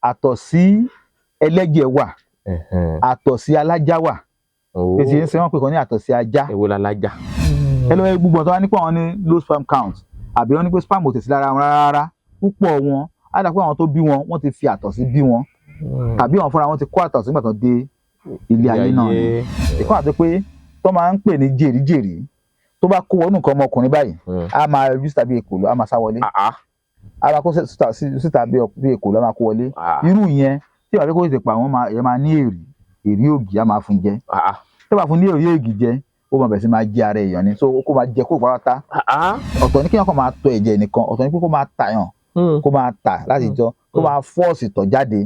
Àtọ̀sí ẹlẹ́jẹ̀ wà, àtọ̀sí alájá wà. Èsì ń sẹ́ wọ́n pè kàn ní àtọ̀sí ajá. Èwo lalájà? Ẹ lọ́wọ́ gbogbo ọ̀tọ̀ wá ní pé àwọn ní low sperm count àbí wọ́n ní pé sperm ò tẹ̀sí lára wọn rárá, púpọ̀ wọn á dà pé àwọn tó bí wọn, wọ́n ti fi àtọ̀sí bí wọn tàbí àwọn fúnra wọn ti kó àtọ̀sí nígbà tó dé ilé ayé náà ni. Ìkọ́ àti pé tó máa ń pè ní jèríjèrí, tó bá kó wọnú nǹkan ọmọkùnrin báyìí, á máa rí síta bí èkòló, á máa sá wọlé, á máa kó síta bí èkòló, á máa kó wọlé. Irú yẹn, tí ìwà pé kó tètè pa àwọn máa, ìyẹn máa ní èrì èrì ògì, á máa fún jẹ. Tó bá fún ní èrì ògì jẹ, ó máa bẹ̀rẹ̀ sí máa jẹ ara èèyàn ni. So kó máa jẹ kó pátá. Ọ̀tọ̀ ní kéèyàn kàn máa tọ ẹ̀jẹ̀ nìkan, ọ̀tọ̀ ní pé kó máa tàyàn, kó máa tà láti jọ, kó máa force ìtọ̀ jáde.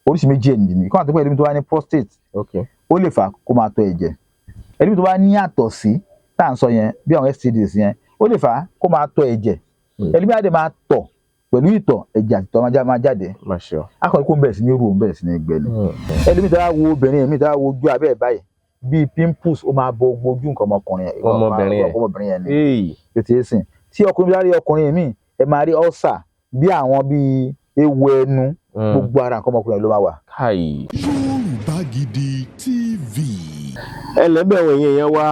Oríṣi méjì ẹ̀ nìyí. Kó àti pé ẹlòmíì tó bá ní prostate, ó lè fà kó máa tọ ẹ̀jẹ̀. Ẹlòmíì tó bá ní àtọ̀sí tá à ń sọ yẹn, bí àwọn STDs yẹn, ó lè fà kó máa tọ ẹ̀jẹ̀. Ẹlòmíì á dẹ̀ máa tọ̀ pẹ̀lú ìtọ̀, ẹ̀jẹ̀ àti ìtọ̀ máa jáde. Má ṣe ọ. Akọni kó ń bẹ̀rẹ̀ sí ní rú, òun bẹ̀rẹ̀ sí ní gbẹ ni. Ẹlòmíì tó bá wo obìnrin ẹ̀mí, tó bá wo ojú abẹ́ ẹ̀ báyìí, bíi pimples, ó máa bo gbogbo ojú nǹkan ọmọkùnrin yẹn. Ọmọbìnrin yẹn. Ọmọbìnrin yẹn ni yóò ti sìn. Tí ọkùnrin bá rí ọkùnrin míì, ẹ máa rí ulcer bí àwọn bíi ewu ẹnu, gbogbo ara nǹkan ọmọkùnrin ló máa wà. Káì. Yorùbá Gidi TV. Ẹlẹ́bẹ̀wọ̀n èèyàn yẹn wá,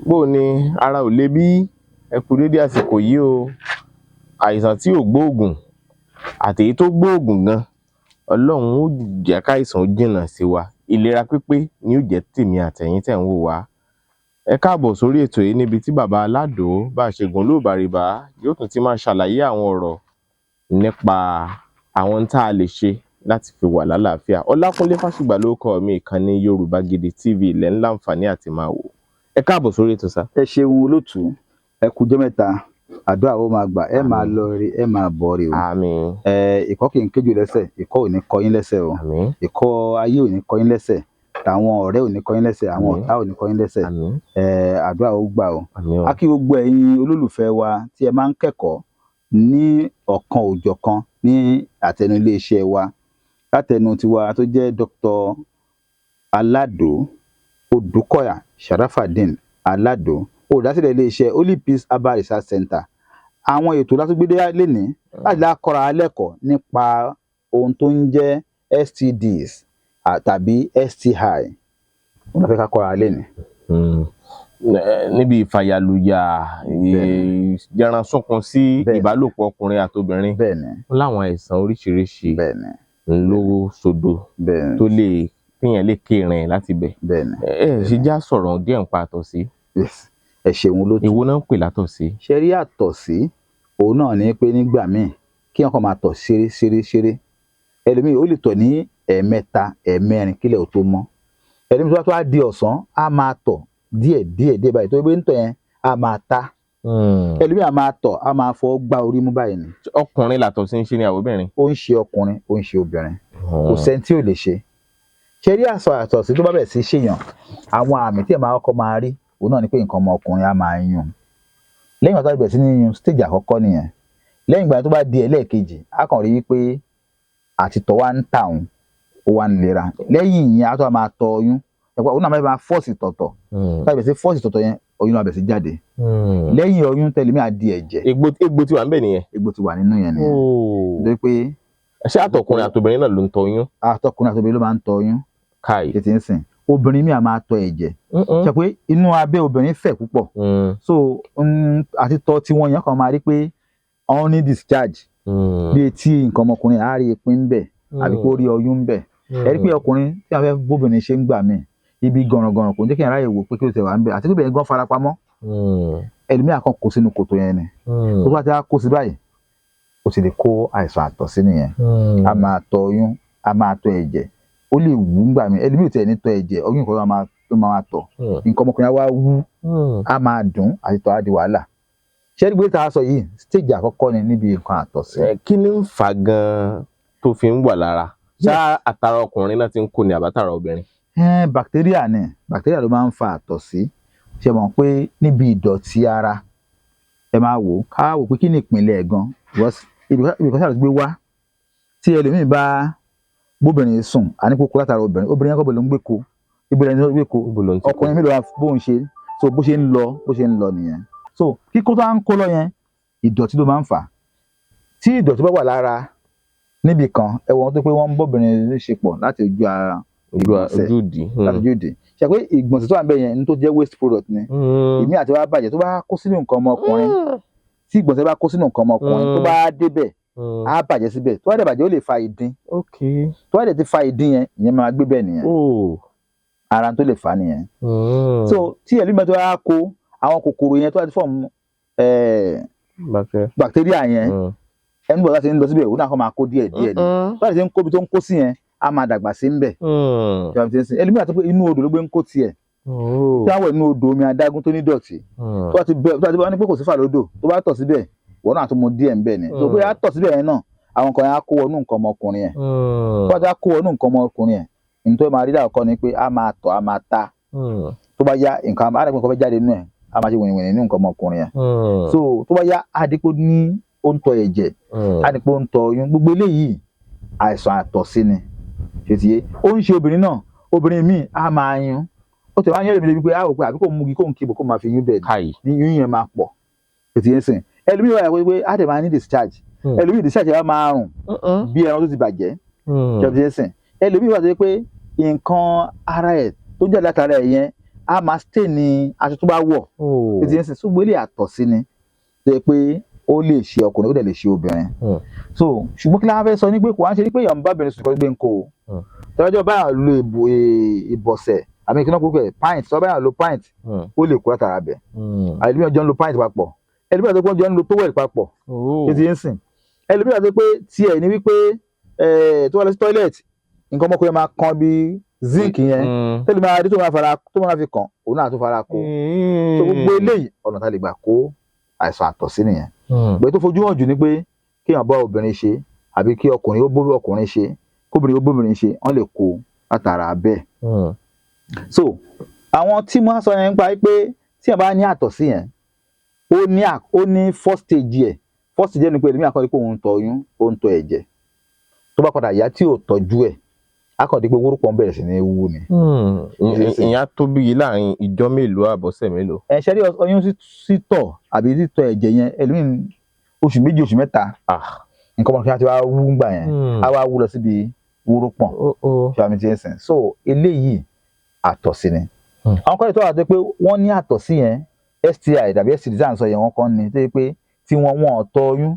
bó ni ara ò le bí? Ẹ kú dédé àsìkò yìí o. Àìsàn tí ò gbóògùn àtèyí tó gbóògùn gan, Ọlọ́run ó jẹ́ káìsàn ó jìnnà sí wa. Ìlera pípé ni ó jẹ́ tèmi àtẹ̀yin tẹ̀ ń wò wá. Ẹ káàbọ̀ sórí ètò yìí níbi tí bàbá Aládò bá ṣègùn olóòbàrìbà yóò tún ti máa ṣàlàyé àwọn ọ̀rọ̀ nípa àwọn tá a lè ṣe láti fi wà lálàáfíà. Ọlákúnlé Fásùgbà ló kọ mi. Ìkànnì Yorùbá Gidi TV lẹ́ ń láǹfààní àti máa wò. Ẹ káàbọ̀ sórí ètò sá. Ẹ ṣeun olótùú, ẹ kújọ́ mẹ́ta, àdúrà ó máa gbà, ẹ máa lọ rí, ẹ máa bọ̀ rí o. Àmín. Ẹ ìkọ́ kì í kéjò lẹ́sẹ̀, ìkọ́ ò ní kọ́ yín lẹ́sẹ̀ o. Àmín. Ìkọ́ ayé ò ní kọ́ yín lẹ́sẹ̀, tàwọn ọ̀rẹ́ ò ní kọ́ yín lẹ́sẹ̀, àwọn Àmín. ọ̀tá ò ní kọ́ yín lẹ́sẹ̀. Àmín. Ẹ àdúrà ó gbà o. Àmín o. A kí gbogbo ẹ̀yin olólùfẹ́ wa tí ẹ máa ń kẹ́kọ̀ọ́ ní ọ̀kan òjọ̀kan ní àtẹnu iléeṣẹ́ wa, látẹnu tiwa tó jẹ́ Dr. Alado Odùkọ̀yà Sharafadeen Alado, olùdásílẹ̀ iléeṣẹ́ Holy Peace Herbal Research Center. Àwọn ètò látúgbédé lénìí láti lá kọ́ra lẹ́kọ̀ọ́ nípa ohun tó ń jẹ́ STDs tàbí STI, wọn fẹ́ ká kọ́ra lénìí. Níbi ìfàyàlùyà, jẹran sunkún sí ìbálòpọ̀ ọkùnrin àtobìnrin, ó láwọn àìsàn oríṣiríṣi ló sodo tó lè téèyàn lè kérin láti bẹ̀. Ẹ ṣe já sọ̀rọ̀ díẹ̀ nípa àtọ̀sí. Yes. Ẹ ṣeun olótú. Èwo náà ń pè látọ̀sí? Ṣe rí àtọ̀sí, òun náà ní pé nígbà míì kí wọn kàn máa tọ̀ ṣeré ṣeré ṣeré. Ẹlòmíì ó lè tọ̀ ní ẹ̀ẹ̀mẹ́ta, ẹ̀ẹ̀mẹ́rin kílẹ̀ ò tó mọ́. Ẹlòmíì tó bá tó á di ọ̀sán, á máa tọ̀ díẹ̀ díẹ̀ díẹ̀ báyìí, tó gbé ń tọ̀ yẹn, á máa ta. Ẹlòmíì á máa tọ̀, á máa fọwọ́ gbá orí mú báyìí ni. Ọkùnrin làtọ̀sí ń ṣe ní àbóbìnrin? Ó ń ṣe ọkùnrin, ó ń ṣe obìnrin, kò sẹ́ni tí ò lè ṣe. Ṣe rí àṣọ àtọ̀sí, tó bá bẹ̀rẹ̀ sí ṣèyàn, àwọn àmì tí ẹ̀ máa kọ́kọ́ máa rí, òun náà ni pé nǹkan ọmọkùnrin á máa yún. Lẹ́yìn ìgbà tó bá bẹ̀rẹ̀ sí ní yún, stage àkọ́kọ́ nìyẹn. Lẹ́yìn ìgbà tó bá di ẹlẹ́ẹ̀kejì, á kàn rí wípé àtìtọ̀ wá ń tà òun, ó wá ń lera. Lẹ́yìn ìyẹn, á tó máa tọ ọyún, ẹ̀pọ̀ òun náà máa force tọ̀tọ̀. Tó bá bẹ̀rẹ̀ sí force tọ̀tọ̀ yẹn, oyún náà bẹ̀rẹ̀ sí jáde. Lẹ́yìn oyún, tẹlẹmí á di ẹ̀jẹ̀. Egbò tí wà ń bẹ̀ nìyẹn. Egbò ti wà nínú yẹn nìyẹn. Nítorí pé Ṣé àtọkùnrin àtobìnrin náà ló ń tọ oyún? Àtọkùnrin àtobìnrin ló máa ń tọ oyún. Káì. Tètè ń sìn, obìnrin mi à máa tọ ẹ̀jẹ̀. Ṣe pé inú abẹ́ obìnrin fẹ̀ púpọ̀, so àti tọ̀ tí wọ́n yẹn kàn máa rí pé wọ́n ní discharge bí etí nǹkan ọmọkùnrin, á rí ìpín ń bẹ̀ àbí kó rí ọyún ń bẹ̀. Ẹ rí pé ọkùnrin tí wọ́n fẹ́ bóbìnrin ṣe ń gbà míì, ibi gànràngànràn kò ní jẹ́ kí aráyè wò pé kí ló ti wà ń bẹ̀, àti pé bẹ́ẹ̀ gan farapamọ́. Ẹlòmíà kan kó sínú kòtò yẹn ni. Tó bá ti wá kó sí báyìí, ó ti lè kó àìsàn àtọ̀sí nìyẹn. A máa tọ ọyún, a máa tọ ẹ̀jẹ̀, ó lè wú ńgbà míì. Ẹlòmíì ò tiẹ̀ ní tọ ẹ̀jẹ̀, ọyún nǹkan ló máa tọ̀. Nǹkan ọmọkùnrin á wá wú, á máa dùn, àti tọ̀ á di wàhálà. Ṣé ẹni pé tá a sọ yìí, stage àkọ́kọ́ ni níbi nǹkan àtọ̀sí. Kí ni ń fà gan-an tó fi ń wà lára? Ṣá àtàrà ọkùnrin náà ti ń kó ni àbátàrà obìnrin? Bacteria ni, bacteria ló máa ń fa àtọ̀sí. Ṣe mọ̀ pé níbi ìdọ̀tí ara, ẹ máa wò ó, ká wò pé kí ni ìpìlẹ̀ ẹ̀ gan, because ibi kan sáà ló gbé wá. Tí ẹlòmíì bá bóbìnrin sùn, àní kókó látara obìnrin, obìnrin yẹn kọ́ bó ló ń gbé ko, ibo lẹni tó gbé ko. Níbo ló ń ti kó? Ọkùnrin mélòó wá bóun ṣe? So bó ṣe ń lọ, bó ṣe ń lọ nìyẹn. So kíkó tó à ń kó lọ yẹn, ìdọ̀tí ló máa ń fà á. Tí ìdọ̀tí bá wà lára Níbì kan, ẹ̀wọ̀n tó pé wọ́n ń bọ́bìnrin ṣe pọ̀ láti ojú ara ìgbọ̀nsẹ̀, ojú ìdí. Láti ojú ìdí. Ṣe pé ìgbọ̀nsẹ̀ tó wà níbẹ̀ yẹn ní tó jẹ́ waste product ni, ìmí àti wá bàjẹ́, tó bá kó sínú nǹkan ọmọkùnrin, tí ìgbọ̀nsẹ̀ bá kó sínú nǹkan ọmọkùnrin, tó bá débẹ̀, á bàjẹ́ síbẹ̀. Tó bá dẹ̀ bàjẹ́, ó lè fa ìdin. Tó bá dẹ̀ ti fa ìdin yẹn, ìyẹn máa gbé bẹ́ẹ̀ nìyẹn. Ara tó lè fà á nìyẹn. So tí ẹlòmíràn tó bá kó àwọn kòkòrò yẹn, tó bá ti form Bacteria. bacteria yẹn, ẹnu bọ̀ láti ń lọ síbẹ̀, òun náà kọ́ máa kó díẹ̀ díẹ̀ ni. Tó bá ti ń kó ibi tó ń kó sí yẹn, á máa dàgbà sí ń bẹ̀. Ẹlòmíràn tó pé inú odò ló gbé ń kó tiẹ̀, tí wọ́n wẹ̀ nínú odò, omi adágún tó ní dọ̀tí, tó bá ti bẹ, tó bá ti bẹ, wọ́n ní pé kò sí fà lódò, tó bá tọ̀ síbẹ̀, wọ́n náà tún mu díẹ̀ ń bẹ̀ ni. Tó pé á tọ̀ síbẹ̀ yẹn náà, àwọn kan yẹn á kó wọnú nǹkan ọmọkùnrin yẹn. Tó bá ti á kó wọnú nǹkan ọmọkùnrin yẹn, ní tó máa rí láàkọ́ ni pé á máa tọ̀, á máa ta. Tó bá yá, nǹkan á dàgbé, nǹkan fẹ́ jáde nínú ẹ̀, á máa ṣe wìnìwìnì nínú nǹkan ọmọkùnrin yẹn. So tó bá yá, á di pé ní ó ń tọ̀ ẹ̀jẹ̀, á di pé ó ń tọ̀ oyún. Gbogbo eléyìí, àìsàn àtọ̀sí ni. Ṣe ti yé? Ó ń ṣe obìnrin náà. Obìnrin míì á máa yún, ó ti wá yún ẹlòmíì débi pé á rò pé àbí kò mú igi, kó ń kibò, kó máa fi yún bẹ́ẹ̀. Káì. Ni yún yẹn máa pọ̀. Ṣe ti yé sìn? Ẹlòmíì wà pé á dẹ̀ máa ní discharge. Ẹlòmíì, discharge yẹn á máa rùn bí ẹran tó ti bàjẹ́. Ṣe ti yé sìn? Ẹlòmíì wà tó yẹ pé nǹkan ara ẹ̀ tó jáde látara ẹ̀ yẹn á máa stain ní aṣọ tó bá wọ̀. Ṣe ti yé sìn? Ṣùgbọ́n ilé àtọ̀sí ni tó yẹ pé ó lè ṣe ọkùnrin, ó dẹ̀ lè ṣe obìnrin. So ṣùgbọ́n kí la fẹ́ sọ ni pé kò wá ń ṣe ni pé èèyàn ń bá obìnrin sùn kọ́ gbé ń kó o. Tọ́jọ́ báyà lo ìbọ̀sẹ̀ àbí kí náà kúrò ẹ̀ pant, tọ́ báyà lo pant, ó lè kó látara bẹ̀. Ẹlòmíràn jọ ń lo pant papọ̀, ẹlòmíràn tó pọ́n jọ ń lo towel papọ̀. Ṣé ti ń sìn? Ẹlòmíràn tó pé tiẹ̀ ní wípé tó wá lọ sí toilet, nǹkan ọmọkùnrin máa kan bí zinc yẹn, tẹ́lẹ̀ máa rí tó máa fara, tó máa fi kàn, òun náà tó fara kó. So gbogbo eléyìí, ọ̀nà tá a lè gbà kó àìsàn àtọ̀sí nìyẹn. Pé tó fojú hàn jù ni pé kéèyàn bá obìnrin ṣe, àbí kí ọkùnrin ó bó ọkùnrin ṣe, kóbìnrin ó bóbìnrin ṣe, wọ́n lè kó látara bẹ́ẹ̀. So àwọn tí mo á sọ yẹn nípa pé tí èèyàn bá ní àtọ̀sí yẹn, ó ní first stage ẹ̀. First stage ẹ̀ ni pé ẹlòmíì á kọ́ di pé òun ń tọ̀ oyún, ó ń tọ̀ ẹ̀jẹ̀. Tó bá padà yá, tí ò tọ́jú ẹ̀, á kàn di pé wórópọ̀ ń bẹ̀rẹ̀ sí ní wú ni. Ìyẹn á tó bí láàrin ìjọ mélòó àbọ̀sẹ̀ mélòó? Ẹ ṣe rí, oyún títọ̀ àbí títọ̀ ẹ̀jẹ̀ yẹn, ẹlòmíì oṣù 2, oṣù 3, nǹkan ọmọkùnrin á ti wá wú ńgbà yẹn, á wá wú lọ síbi wórópọ̀n. Ṣé àmì ti ń sìn? So eléyìí, àtọ̀sí ni. Àwọn kan tó wà tó pé wọ́n ní àtọ̀sí yẹn, STI tàbí STD tí à ń sọ yẹn, wọ́n kàn ní tó yẹ pé tí wọ́n wọn ò tọ̀ oyún,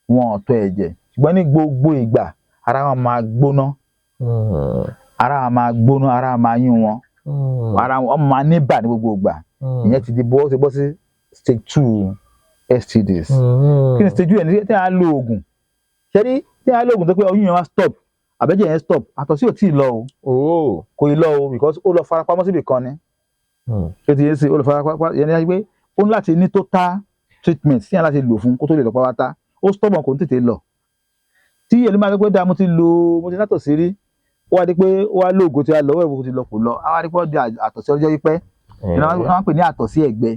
wọn ò tọ̀ ẹ̀jẹ̀, ṣùgbọ́n ní gbogbo ìgbà, ara wọn máa gbóná, ara wọn máa gbóná, ara wọn máa yún wọn, ara wọn máa níbà ní gbogbo ìgbà. Ìyẹn ti di bọ́ ti bọ́ sí stage 2 STDs. Kí ni stage 2 yẹn? Ní tí a lo oògùn, ṣe rí, tí a lo oògùn tó pé oyún yẹn wá stop, àbẹ́jẹ̀ yẹn stop, àtọ̀sí ò tí ì lọ o. Kò ì lọ o, because ó lọ farapamọ́ síbì kan ni. Ṣé ti yé sí? Ó lọ farapamọ́ yẹn ní pé ó ní láti ní total treatment tí yẹn láti lò fún kó tó lè lọ pátá. Ó stubborn, kò ní tètè lọ. Tí èlú máa ń pẹ́ dáa, mo ti lo, mo ti látọ̀sí rí, ó wá di pé ó wá lóògùn tí a lọ, ó ti lọ, kò lọ, á wá di pé ó di àtọ̀sí ọjọ́ pípẹ́. Ìyẹn wọ́n ń pè ní àtọ̀sí ẹ̀gbẹ.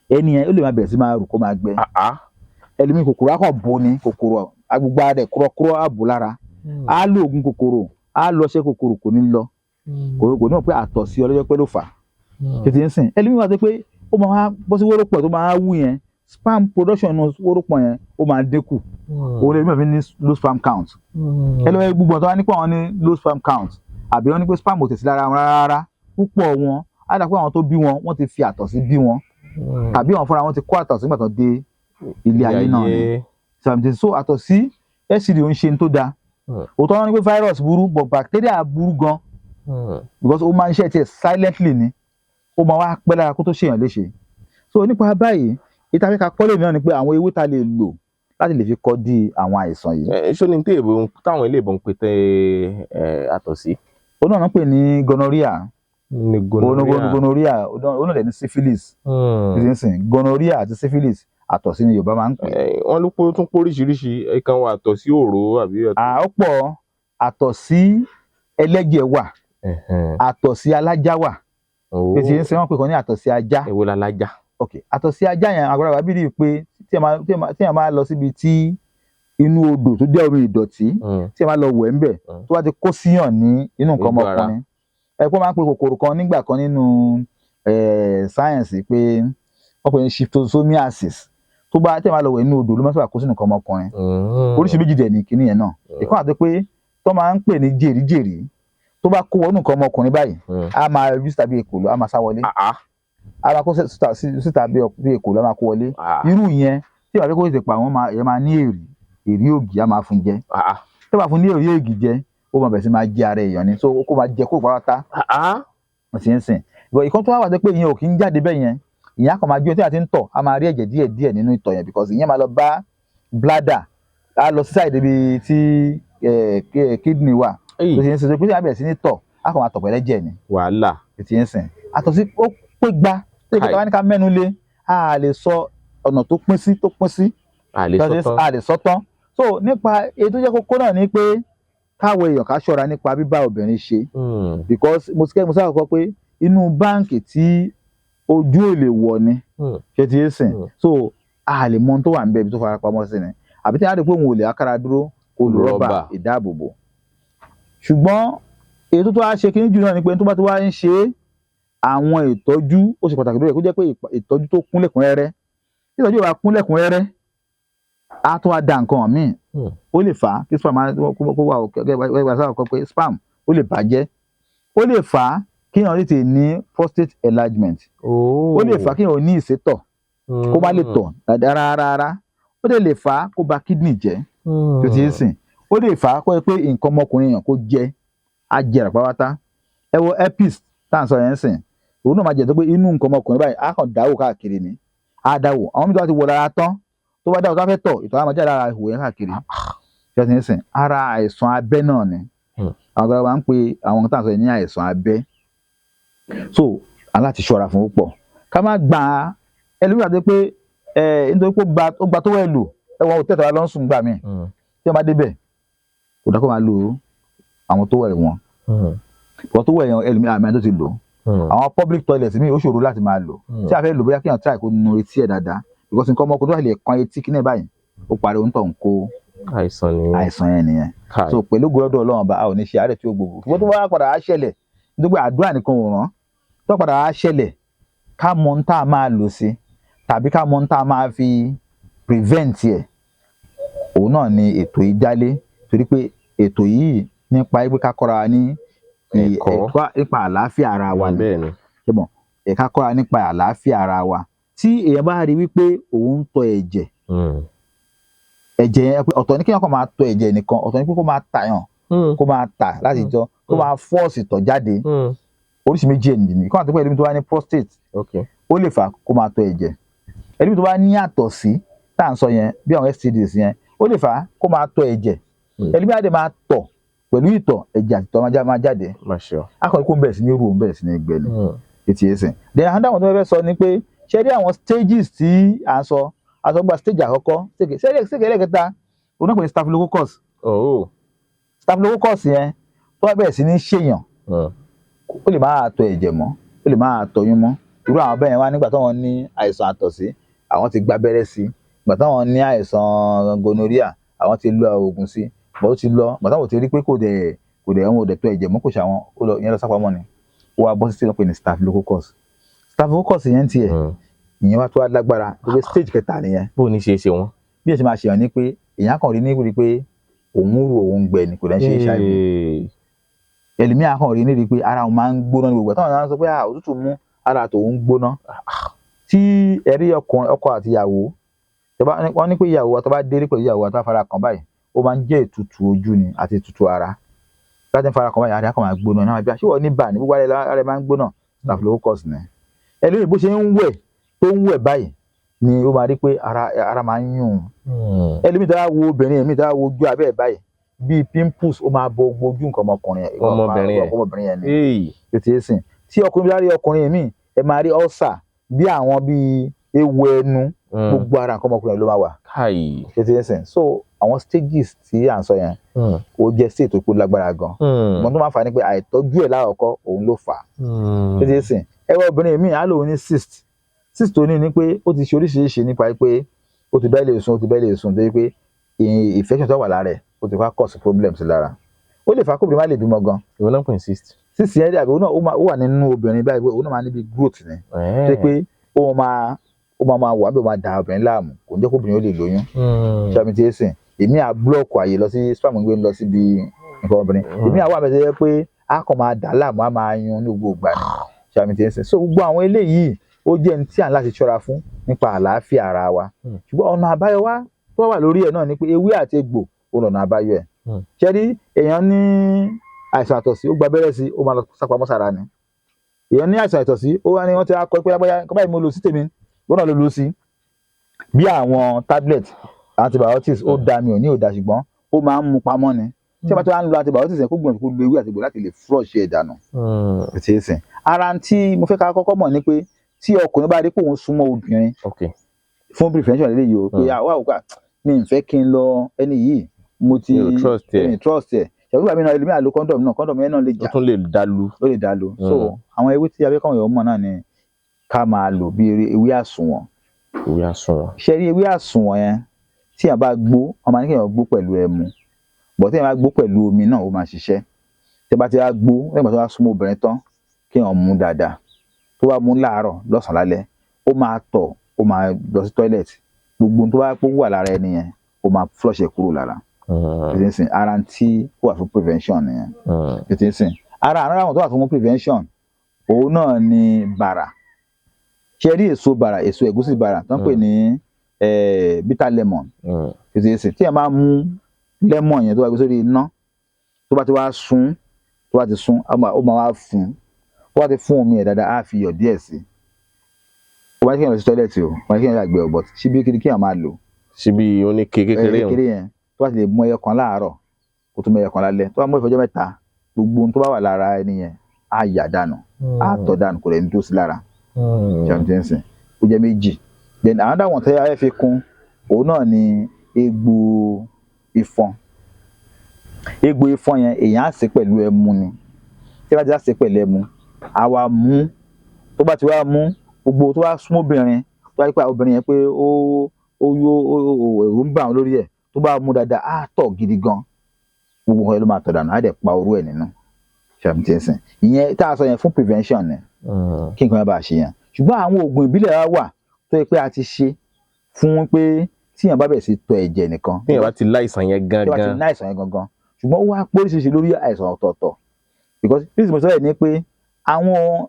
Ẹni yẹn, ó lè máa bẹ̀rẹ̀ sí máa rù, kó máa gbẹ. Ẹlòmíì, kòkòrò á kàn bò ní kòkòrò agbègbè rẹ̀, kúrọ́kúrọ́ àbò lára. Á lo oògùn kòkòrò, á lọ ṣe kòkòrò, kò ní lọ. Kò ní mọ̀ pé àtọ̀sí ọlọ́jọ́ pẹ́ ló fà á. Tètè ń sìn? Ẹlòmíì wà tó pé ó máa wá bọ́ sí wórópọ̀ tó máa wú yẹn, sperm production nínú wórópọ̀ yẹn, ó máa dínkù. Òun lè fi ní low sperm count. Ẹlòmíì, gbogbo ọ̀tọ̀ wá ní pé àwọn ní low sperm count, àbí wọ́n ní pé sperm ò tẹ̀sí lára wọn rárá, púpọ̀ wọn, á dà pé àwọn tó bí wọn, wọ́n ti fi àtọ̀sí bí wọn, tàbí àwọn fúnra wọn ti kó àtọ̀sí nígbà tó dé ilé ayé náà ni. So àtọ̀sí STD ò ń ṣe ní tó dáa. Òótọ́ wọn ní pé virus burú, but bacteria burú gan, because ó máa ń ṣe tiẹ̀ silently ni, ó máa wá pẹ́ lára kó tó ṣèyàn léṣe. So nípa báyìí, ìta fẹ́ ka kọ́lé náà ni pé àwọn ewé ta lè lò láti lè fi kọ́ di àwọn àìsàn yìí. Ṣó ní tí èèbò táwọn ilé ìbọn ń pè tẹ àtọ̀sí? Ó náà ń pè ní gonorrhea. Ní gonorrhea. Gonorrhea, ó náà dẹ̀ ní syphilis. Nísinsìnyí, gonorrhea àti syphilis, àtọ̀sí ni Yorùbá máa ń pè. Wọ́n ló pé ó tún póríṣiríṣi ìkan wà, àtọ̀sí òró àbí. Ó pọ̀. Àtọ̀sí ẹlẹ́jẹ̀ wà, àtọ̀sí alájá wà. Èsì ń sìn, wọ́n pè kàn ní àtọ̀sí ajá. Èwo la lájá? Ok, àtọ̀sí ajá yẹn, àgbàlagbà bí rí i pé tí a máa lọ síbi tí inú odò tó jẹ́ omi ìdọ̀tí, tí a máa lọ wẹ̀ ńbẹ̀, tó bá ti kó síyàn ní inú nǹkan ọmọkùnrin, ẹ pé wọ́n máa ń pe kòkòrò kan nígbà kan nínú sáyẹ̀nsì pé wọ́n pè ní schistosomiasis. Tó bá tẹ̀ máa lọ wẹ̀ nínú odò ló máa sábà kó sínú nǹkan ọmọkùnrin. Oríṣi méjì dẹ̀ ní kinní yẹn náà. Ìkan àti pé tó máa ń pè ní jèrìjèrì, tó bá kó wọnú nǹkan ọmọkùnrin báyìí, á máa yọjú síta bí èkòló, á máa sá wọlé, á máa kó síta bí èkòló, á máa kó wọlé. Irú yẹn, tí ìwà pé kó tètè pa àwọn máa, èèyàn máa ní èrì èrì ògì, á máa fún jẹ. Tó bá fún ní èrì ògì jẹ, ó máa bẹ̀rẹ̀ sí máa jẹ ara èèyàn ni, so kó máa jẹ kó pátá wọ́n ti ń sìn. But ìkan tó wá wà tó pé ìyẹn ò kí ń jáde bẹ́ẹ̀ yẹn, ìyẹn á kàn máa jó tí a ti ń tọ̀, á máa rí ẹ̀jẹ̀ díẹ̀ díẹ̀ nínú ìtọ̀ yẹn, because ìyẹn máa lọ bá bladder, á lọ sí side ibi tí kidney wà tó ti ń sìn. So pé tí a bẹ̀rẹ̀ sí ní tọ̀, á kàn máa tọ̀ pẹ̀lẹ́ jẹ̀ ni. Wàhálà. Tó ti ń sìn. Àtọ̀sí ó pé gba tó yẹ kí wọ́n ní ká mẹ́nu lé, a lè sọ ọ̀nà tó pín sí. A lè sọ tán. A lè sọ tán. So nípa èyí tó jẹ́ kókó náà ni pé káwọn èèyàn ká ṣọ́ra nípa bíbá obìnrin ṣe, because mo ti kẹ́ mo sábà kọ́ pé inú báǹkì tí ojú ò lè wọ̀ ni. Ṣe ti yé sìn? So a lè mọ ohun tó wà níbẹ̀, ibi tó fara pamọ́ sí ni, àbí tí a rí pé òun ò lè akára dúró, kó lo rọ́bà Rọ́bà. ìdáàbòbò. Ṣùgbọ́n èyí tó tó wá ṣe kí ní jù náà ni pé tó bá tó wá ń ṣe é, àwọn ìtọ́jú ó ṣe pàtàkì lórí ẹ̀, kó jẹ́ pé ìtọ́jú tó kún lẹ́kùnrẹ́rẹ́. Tí ìtọ́jú ò bá kún lẹ́kùnrẹ́rẹ́, á tún wá da nǹkan míì. Ó lè fà á kí sperm kó wà gẹ́gẹ́ bí a sábà kọ pé sperm ó lè bàjẹ́, ó lè fà á kí èèyàn tètè ní prostate enlargement, ó lè fà á kí èèyàn ní ìsétọ̀, kó má lè tọ̀ dáadáa rárá rárá, ó dẹ̀ lè fà á kó ba kidney jẹ́. Tó ti ń sìn, ó lè fà á kó jẹ́ pé nǹkan ọmọkùnrin èèyàn kó jẹ́ á jẹrà pátápátá. Ẹ wo herpes tá à ń sọ yẹn ń sìn, òun náà máa jẹ́ tó pé inú nǹkan ọmọkùnrin báyìí á kàn dáwò káàkiri ni, á dáwò. Àwọn mìíràn tó bá ti wọ lára tán, tó bá dáwò, tó bá fẹ́ tọ̀, ìtọ̀ á máa jáde lára ihò yẹn káàkiri. Tó ti ń sìn, ara àìsàn abẹ́ náà ni. Àwọn àgbàlagbà máa ń pe àwọn tá à ń sọ yẹn ní àìsàn abẹ́. So aláti ṣọ́ra fún púpọ̀, ká má gba ẹlòmíràn tó pé ẹ nítorí pé ó gba tó wẹ̀ lò ẹ̀wọ̀n hòtẹ́ẹ̀lì tó wà lọ́ ń sùn gbà mí. Tí wọ́n bá débẹ̀, kò dá kó máa lo àwọn tó wẹ̀ wọn, ìwọ́n tó wẹ̀ yẹn, ẹlòmíràn àmì tó ti lò. Àwọn public toilet mi, ó ṣòro láti máa lò. Tí a fẹ́ lò, bóyá kéèyàn try kó nu etí ẹ̀ dáadáa, because nǹkan ọmọkùnrin tó bá lè kan etí kíní ẹ̀ báyìí, ó parí, ohun tó ń kó Àìsàn nìyẹn. àìsàn yẹn nìyẹn. Káì. So pẹ̀lú gbọ́dọ̀ Ọlọ́run ọba, a ò ní ṣe àárẹ̀ tí ó gbogbo. Ṣùgbọ́n tó bá padà á ṣẹlẹ̀, nítorí pé àdúrà nìkan ò ràn, tó padà á ṣẹlẹ̀, ká mọ ohun tá a máa lò sí tàbí ká mọ ohun tá a máa fi prevent ẹ̀, òun náà ni ètò yìí dálé, torí pé ètò yìí nípa pé ká kọ́ra wa ní Ẹ̀kọ́. Ẹ̀kọ́ nípa àlàáfíà ara wa ni. Bẹ́ẹ̀ ni. Ṣé mọ̀, ẹ̀ka kọ́ra nípa àlàáfíà ara wa. Tí èèyàn bá rí wípé òun ń tọ ẹ̀jẹ̀, ẹ̀jẹ̀ yẹn pé ọ̀tọ̀ ní kéèyàn kàn máa tọ ẹ̀jẹ̀ nìkan, ọ̀tọ̀ ní pé kó máa tàyàn, kó máa tà láti jọ kó máa force ìtọ̀ jáde. Oríṣi méjì ẹ̀ nìyí. Kó àti pé ẹlòmíì tó bá ní prostate, ó lè fà kó máa tọ ẹ̀jẹ̀. Ẹlòmíì tó bá ní àtọ̀sí tá à ń sọ yẹn, bí àwọn STDs yẹn, ó lè fà kó máa tọ ẹ̀jẹ̀. Ẹlòmíì á dẹ̀ máa tọ̀ pẹ̀lú ìtọ̀, ẹ̀jẹ̀ àti ìtọ̀ máa jáde. Má ṣe ọ. Akọni kó ń bẹ̀rẹ̀ sí ní rú, òun bẹ̀rẹ̀ sí ní gbẹ ni ètí ẹsẹ̀. Then another one tó fẹ́ sọ ni pé, ṣé rí àwọn stages tí à ń sọ, a sọ gba stage àkọ́kọ́, stage ẹlẹ́kẹta, òun náà pè ní staphylococcus. Staphylococcus yẹn, tó bá bẹ̀rẹ̀ sí ní ṣèyàn, ó lè máa tọ ẹ̀jẹ̀ mọ́, ó lè máa tọyún mọ́. Irú àwọn bẹ́ẹ̀ wá nígbà táwọn ní àìsàn àtọ̀sí, àwọn ti gba abẹ́rẹ́ sí. Ìgbà táwọn ní àìsàn gonorrhea, àwọn ti lo oògùn sí bọ́, ó ti lọ. Ìgbà táwọn ti rí pé kò dẹ̀ àwọn ò dẹ̀ tọ ẹ̀jẹ̀ mọ́, kò ṣe àwọn, ó lọ, ìyẹn lọ sápamọ́ ni, ó wá bọ́ sí tí wọ́n pè ní staphylococcus. Staphylococcus yẹn tiẹ̀, ìyẹn wá tó wá lágbára tó pé stage kẹta nìyẹn. Bó ní ṣe é ṣe wọn. Bí ẹ ṣe máa ṣèyàn ni pé èèyàn kàn rí ní rí pé òun rò, òun gbẹ ni, kò dẹ̀ ń ṣe HIV. Ẹlòmíà kàn rí ní rí pé ara òun máa ń gbóná ní gbogbo ẹ̀, táwọn náà sọ pé, "Ah, òtútù mú, ara tòun gbóná." Tí ẹ̀rí ọkùnrin, ọkọ àti ìyàwó, wọ́n ní pé ìyàwó wa, tó bá délé pẹ̀lú ìyàwó wa, tó bá fara kàn báyìí, ó máa ń jẹ́ ìtutù ojú ni àti ìtutù ara. Láti ń fara kàn báyìí, ara kan máa gbóná náà. Bí ṣé wọ́n ní bà ní gbogbo ara máa ń gbóná, staphylococcus ni. Ẹlòmíì, bó ṣe ń wẹ̀, tó ń wẹ̀ báyìí ni ó máa rí pé ara máa ń yún un. Ẹlòmíì tó bá wo obìnrin mi, tó bá wo ojú abẹ́ ẹ̀ báyìí, bíi pimples, ó máa bo gbogbo ojú nǹkan ọmọkùnrin ẹ̀. Ọmọbìnrin ẹ̀. Ọmọbìnrin yẹn ni tó ti ń sìn. Tí ọkùnrin bá rí ọkùnrin míì, ẹ máa rí ulcer bí àwọn bíi ewu ẹnu, gbogbo ara nǹkan ọmọkùnrin ló máa wà. Káì. Tó ti ń sìn. So àwọn stages tí à ń sọ yẹn, ó jẹ́ state tó kó lágbára gan. Ìgbọ́n tó máa ń fà á ni pé àìtọ́jú ẹ̀ lákọ̀ọ́kọ́, òun ló fà á. Tó ti ń sìn, ẹ wá obìnrin míì, á lóun ní cyst. Cyst tó ní ni pé ó ti ṣe oríṣiríṣi nípa pé ó ti bẹ́ẹ̀ lè sùn, ó ti bẹ́ẹ̀ lè sùn, tó yẹ pé infection tó wà lára ẹ̀, ó ti wá cause problems lára. Ó lè fà á kóbìnrin má lè bímọ gan. Ìwọ náà pè ní cyst. Cyst yẹn dàbí òun náà, ó wà nínú obìnrin báyìí pé òun náà máa níbi growth ni, tó yẹ pé ó máa Ó máa máa wà bí ó máa da obìnrin láàmú, kò ní jẹ́ kó obìnrin ó lè lóyún. Ṣàmì tí ń sìn èmi à block àyè lọ sí sperm gbé lọ síbi nǹkan obìnrin. Èmi àwa àbẹ̀tẹ̀ yẹ pé a kàn máa dà á láàmú, á máa yún ní gbogbo ìgbà ni. Ṣàmì tí ń sìn, so gbogbo àwọn eléyìí, ó jẹ́ ní tí à ń láti ṣọ́ra fún nípa àlàáfíà ara wa. Ṣùgbọ́n ọ̀nà àbáyọ wa tó wà lórí ẹ̀ náà ni pé ewé àti egbò ó lọ̀nà àbáyọ ẹ̀. Ṣé rí, èèyàn ní àìsàn àtọ̀sí, ó gba abẹ́rẹ́ sí, ó máa lọ sápamọ́ sára ni. Èèyàn ní àìsàn àtọ̀sí, ó wá ní wọ́n ti wá kọ́ pé lágbájá kọ́ báyìí, mo lò sí tèmi, ó náà ló lò sí bí àwọn tablet antibiotics. Ó da, mi ò ní ò da, ṣùgbọ́n ó máa ń mú pamọ́ ni. Tí a bá tó wá ń lo antibiotics yẹn, kó gbìyànjú kó lo ewé àti egbò láti lè flush ẹ̀ dànù. Ti sìn ara tí mo fẹ́ ká kọ́kọ́ mọ̀ ni pé tí ọkùnrin bá rí pé òun súnmọ́ obìnrin, fún prevention lélẹ́yìí o, pé àwa ò gbà, mi ò fẹ́ kí n lọ ẹni yìí, mo ti Mi ò trust ẹ. Mi ò trust ẹ. Ṣàbí àmì náà, ẹlòmíà lo condom náà, condom yẹn náà lè Ó jà. tún lè dalu. Ó lè dá lo. So àwọn ewé tí abẹ́kọ̀ọ́ yẹn mọ̀ náà ni ká máa lò, bí ewé àsùnwọ̀n. Ìwé àsùnwọ̀n. Ṣe rí ewé àsùnwọ̀n yẹn, tí a bá gbó, ọmọ ní kéèyàn gbó pẹ̀lú ẹmu bọ̀, tí a bá gbó pẹ̀lú omi náà, ó máa ṣiṣẹ́. Tí a bá ti wá gbó lẹ́yìn ìgbà tó bá súnmọ́ obìnrin tán, kéèyàn mú dáadáa. Tó bá mú láàárọ̀, lọ́sàn-án, lálẹ́, ó máa tọ̀, ó máa lọ sí toilet, gbogbo ohun tó bá pọ̀ wà lára ẹni yẹn, ó máa flush ẹ̀ kúrò lára. Tètè ń sìn ara tí ó wà fún prevention nìyẹn. Tètè ń sìn ara àrùn àwọn tó wà fún prevention, òun náà ni bàrà. Ṣe rí èso bàrà, èso ẹ̀gúsí bàrà tó ń pè ní bitter lemon? Tètè ń sìn tí ẹ máa mú lemon yẹn, tó bá gbé sórí iná, tó bá ti wá sun, tó bá ti sun, ó máa wá fún, tó bá ti fún omi ẹ̀ dáadáa, á fi iyọ̀ díẹ̀ sí i. Ó bá ní kéèyàn lọ sí toilet o, ó bá ní kéèyàn yàgbẹ́ o, but síbí kí kéèyàn máa lò. Síbi oníke kékeré yẹn. Kékeré yẹn, tó bá ti lè mú ẹyọ kan láàárọ̀, kó tún mú ẹyọ kan lálẹ́, tó bá mú ìfọjọ́ 3, gbogbo ohun tó bá wà lára ẹni yẹn á yà dànù, á tọ̀ dànù, kò lè ní tó sí lára. Ṣàmùtẹ́sìn ó jẹ́ méjì. Then another one tẹ́ ayé fi kún, òun náà ni egbò ìfọ̀n. Egbò ìfọ̀n yẹn, èèyàn á sè pẹ̀lú ẹmu ni. Tí a bá ti á sè pẹ̀lú ẹmu, á wá mú. Tó bá ti wá mú, gbogbo tó bá súnmọ́ obìnrin, tó bá rí pé obìnrin yẹn pé ó yó, ó ẹ̀rù ń bà wọ́n lórí ẹ̀, tó bá mú dáadáa, á tọ̀ gidi gan, gbogbo nǹkan yẹn ló máa tọ̀ dànù, á dẹ̀ pa orú ẹ̀ nínú. Ṣàmùtẹ́sìn ìyẹn tá a sọ yẹn fún prevention ni, kí nǹkan yẹn bá ṣe yẹn. Ṣùgbọ́n àwọn oògùn ìbílẹ̀ wa wà tó yẹ pé a ti ṣe fún pé tíyàn bá bẹ̀rẹ̀ sí tọ̀ ẹ̀jẹ̀ nìkan. Tíyàn bá ti láìsàn yẹn Tí wọ́n ti gangan. ní àìsàn yẹn gangan. Ṣùgbọ́n ó wá póríṣiríṣi lórí àìsàn ọ̀tọ̀ọ̀tọ̀, because bí mo sọ yẹn ni pé àwọn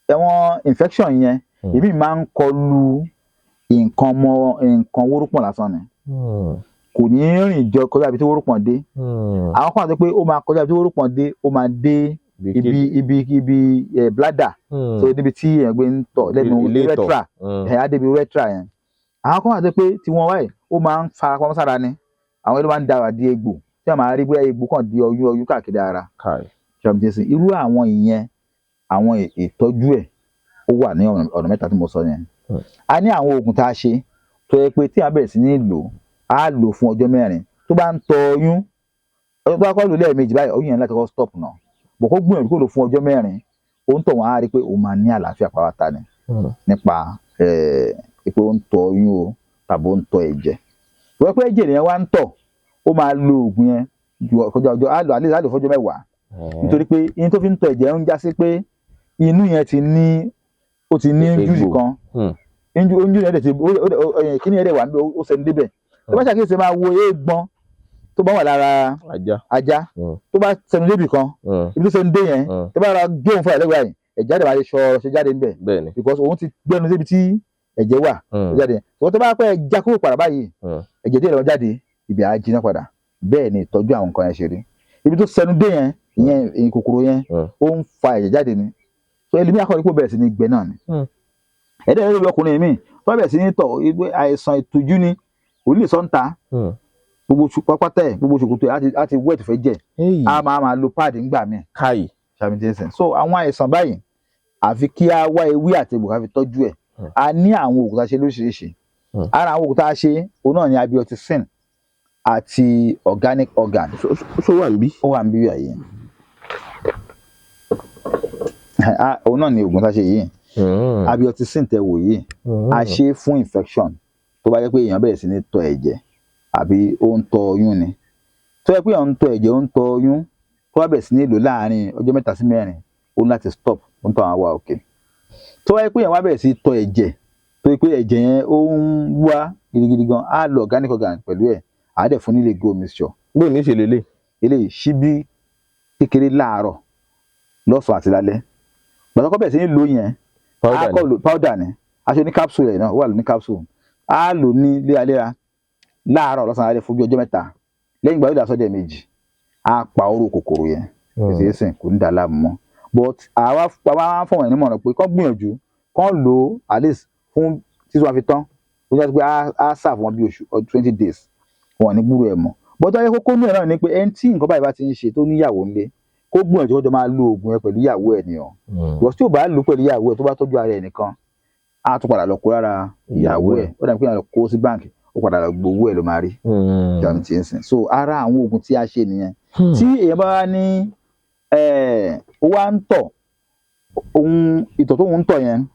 ẹ̀wọ̀n infection yẹn, èmi máa ń kọlu nǹkan ọmọ, nǹkan wórópọ̀n lásán ni, kò ní rìn jọ kọjá ibi tí wórópọ̀n dé. Àwọn kan àti pé ó máa kọjá ibi tí wórópọ̀n dé, ó máa dé ibi bladder, so níbi tí èèyàn gbé ń tọ̀ lẹ́nu. Ilé ìtọ̀. Urethra ẹ̀ á débi urethra yẹn. Àwọn kan àti pé tí wọ́n wáyé, ó máa ń farapamọ́ sára ni. Àwọn ẹni máa ń dára di egbò tí wọ́n máa rí bóyá egbò kàn di ọyún ọyún káàkiri ara. Kai. Ṣàmùtẹ́sí irú àwọn ìyẹn, àwọn ìtọ́jú ẹ̀ ó wà ní ọ̀nà mẹ́ta tí mo sọ yẹn. A ní àwọn oògùn tá a ṣe tó yẹ pé tí a bẹ̀rẹ̀ sí ní lò, á lò fún ọjọ́ 4. Tó bá ń tọ ọyún, ọjọ́ tó bá kọ́ lò lẹ́ẹ̀mejì báyìí, ọyún yẹn láti kọ́ stop náà bọ̀, kó gbìyànjú kó lò fún ọjọ́ 4, òun tọ̀ wọ́n á rí i pé òun máa ní àlàáfíà pátá ni nípa pé ó ń tọ ọyún o tàbí ó ń tọ ẹ̀jẹ̀. Wọ́n pé ẹ̀jẹ̀ nìyẹn wá ń tọ̀, ó máa lo oògùn yẹn ju ọjọ́ ọjọ́ á lò á lò fọ́jọ́ 10, nítorí pé inú tó fi ń tọ ẹ̀jẹ̀ ń já sí pé inú yẹn ti ní, ó ti ní Egbò. injury kan. Injury yẹn dẹ̀ ti kíní yẹn dẹ̀ wà níbẹ̀, ó sẹnu débẹ̀. Tó bá ṣàkíyèsí, máa wo eégbọn tó bá wà lára Ajá. ajá, tó bá sẹnu débì kan, ibi tó sẹnu dé yẹn, tó bá ra gé òun fún ẹlẹ́gbẹ̀ẹ́ yìí, ẹ̀jẹ̀ á dẹ̀ máa ṣe ṣọ jáde níbẹ̀, because òun ti gbẹnu débi tí ẹ̀jẹ̀ wà ó jáde. Ṣùgbọ́n tó bá pẹ́ já kúrò padà báyìí, ẹ̀jẹ̀ díẹ̀ ló jáde, ibi á jiná padà. Bẹ́ẹ̀ ni ìtọ́jú àwọn nǹkan yẹn ṣe rí. Ibi tó sẹnu dé yẹn, ìyẹn kòkòrò yẹn, ó ń fa ẹ̀jẹ̀ jáde ni. So ẹlòmíì akọni kó bẹ̀rẹ̀ sí ní gbẹ náà ni. Ẹ̀dẹ̀ ẹ̀rọ ọkùnrin mi tó bá bẹ̀rẹ̀ sí ní tọ̀, àìsàn ìtọ́jú ni, kò ní lè sọ ń ta. Gbogbo pápátá ẹ̀, gbogbo ṣòkòtò ẹ̀ á ti wet fẹ́ jẹ̀, á máa lo pad ńgbà míì. Kai. Ṣàmìtẹ́sẹ̀, so àwọn àìsàn báyìí, àfi kí á wá ewé àti egbò ká fi tọ́jú ẹ̀. A ní àwọn oògùn tá a ṣe lóríṣiríṣi. Ara àwọn oògùn tá a ṣe, òun náà ni abioticin àti organic organ. Ṣó wà níbí? Ó wà níbí yìí. Òun náà ni oògùn tá a ṣe yìí. Abioticin tẹ wò yìí, a ṣe é fún infection tó bá jẹ́ pé èèyàn bẹ̀rẹ̀ sí ní tọ̀ ẹ̀jẹ̀ àbí ó ń tọ ọyún ni. Tó yẹ pé èèyàn ń tọ̀ ẹ̀jẹ̀, ó ń tọ ọyún, tó bá bẹ̀rẹ̀ sí ní lò láàárín ọjọ́ 3 sí 4, ó ní láti stop, ó ń tọ̀ àwọn wà òkè. Tó bá yẹ pé èèyàn wá bẹ̀rẹ̀ sí tọ̀ ẹ̀jẹ̀ Tó yẹ pé ẹ̀jẹ̀ yẹn ó ń wá gidigidi gan, á lo organic organ pẹ̀lú ẹ̀, á dẹ̀ fún ní Lego mixture. Bó ní ṣe lélẹ̀? Eléyìí, ṣíbí kékeré láàárọ̀, lọ́sàn-án àti lálẹ́. Gbàtọ́kọ́ bẹ̀rẹ̀ sí ní lò yẹn, Powder á ni. kọ́ lo powder ni, aṣọ ní capsule ẹ̀ náà, ó wà lóní capsule. Á lò ní léraléra láàárọ̀, lọ́sàn-án, lálẹ́ fún bí ọjọ́ 3. Lẹ́yìn ìgbà yóò dà sọ́dẹ̀ méjì, á pa oró kòkòrò yẹn. Ìṣeéṣìn kò ní dà láàmú mọ́, but àwa fọwọ́n ẹ̀ nímọ̀ràn pé kán gbìyànjú kán lò ó at least fún títí wọn fi tán. Ó jẹ́ pé á serve wọn bí oṣù 20 days, wọn ò ní gbúrò ẹ̀ mọ́. But ayé kókó nù ẹ̀ náà ni pé ẹni tí nǹkan báyìí bá ti ń ṣe, tó níyàwó ńlé, kó gbìyànjú kó jọ máa lo oògùn yẹn pẹ̀lú ìyàwó ẹ̀ nìyẹn, because tí ò bá lò pẹ̀lú ìyàwó ẹ̀, tó bá tọ́jú ara ẹ̀ nìkan, á tún padà lọ kó lára ìyàwó ẹ̀. Ó dàbí pé lọ kó sí báǹkì, ó padà lọ gbowó ẹ̀ ló máa rí ìjọba ti ń sìn. So ara àwọn oògùn tí a ṣe nìyẹn. Tí èèyàn bá wá ní ó wá ń tọ̀, ohun ìtọ̀ tó ń tọ̀ yẹn,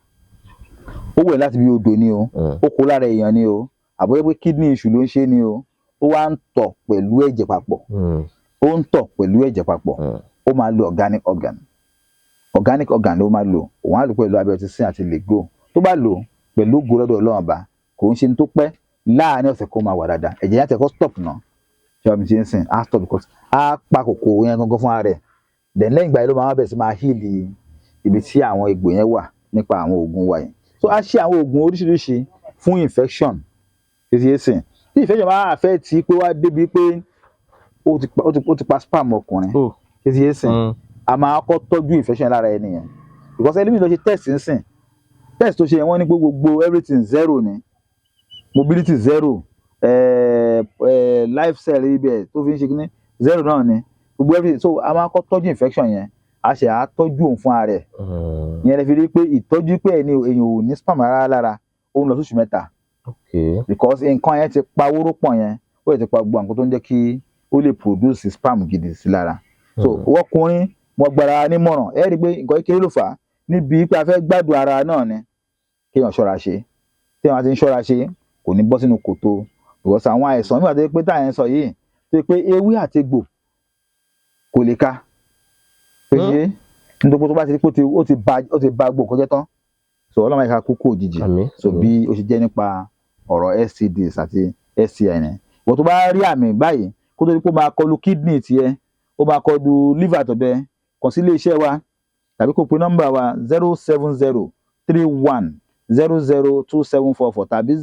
ó wẹ̀ láti bí odò ni o, ó kó lára èèyàn ni o, àbúrò pé kidney issue ló ń ṣe ni o, ó wá ń tọ̀ pẹ̀lú ẹ̀jẹ̀ papọ̀, ó ń tọ̀ pẹ̀lú ẹ̀jẹ̀ papọ̀, ó máa lo organic organ. Organic organ ló máa lò. Òun á lò pẹ̀lú abẹ́rẹ́ àti Lego. Tó bá lò pẹ̀lú ògo lọ́dọ̀ Ọlọ́run Ọba, kò ń ṣe ní tó pẹ́, láàárín ọ̀sẹ̀ kó máa wà dáadáa. Ẹ̀jẹ̀ yẹn á tẹ̀ kọ́ stop náà. Ṣé wàá mi ṣe ń sìn? Á stop because á pa kòkòrò yẹn gangan fún ara rẹ̀. Then lẹ́yìn ìgbà yẹn ló máa bẹ̀rẹ̀ sí máa heal ibi tí àwọn egbò yẹn wà nípa àwọn oògùn wa yẹn. So a ṣe àwọn oògùn oríṣiríṣi fún infection títí yé sìn. Tí infection bá affect pé wá débi pé ó ti pa sperm ọkùnrin títí yé sìn, a máa kọ́ tọ́jú infection lára ẹni yẹn, because ẹlẹ́mìí lọ ṣe test nsìn, test tó ṣe yẹn, wọ́n ní pé gbogbo everything zero ni, mobility zero, life cell ibẹ̀ tó fi ń ṣe kíní zero náà ni gbogbo everything. So a máa kọ́ tọ́jú infection yẹn, a ṣe á tọ́jú òun fún ara rẹ̀. Ìyẹn lè fi rí pé ìtọ́jú pé ẹni èèyàn ò ní sperm rárá lára, ó ń lọ sóṣù 3, because nǹkan yẹn ti pa wórópọ̀ yẹn, ó lè ti pa gbogbo nǹkan tó ń jẹ́ kí ó lè produce sperm gidi sí lára. So ọkùnrin, mo gbára nímọ̀ràn, ẹ rí i pé nǹkan kékeré ló fà á níbi pé a fẹ́ gbádùn ara náà ni kéèyàn ṣọ́ra ṣe. Téèyàn bá ti ń ṣọ́ra ṣe, kò ní bọ́ sínú kòtò, because àwọn àìsàn nígbà tó yẹ pé táyà ń sọ yìí, tó yẹ pé ewé àti egbò kò lè ka pé ṣe nítorí pé tó bá ti rí pé ó ti ba gbogbo nǹkan jẹ́ tán. So Ọlọ́run máa kú kú òjijì. Àmín. So bí ó ṣe jẹ́ nípa ọ̀rọ̀ STDs àti STI ni, ìwọ tó bá rí àmì báyìí, kó tó di pé ó máa kọlu kidney tiẹ̀, ó máa kọlu liver tọ̀dọ̀ ẹ, kàn sí ilé iṣẹ́ wa tàbí kó pe nọ́mbà wa 07031002744 tàbí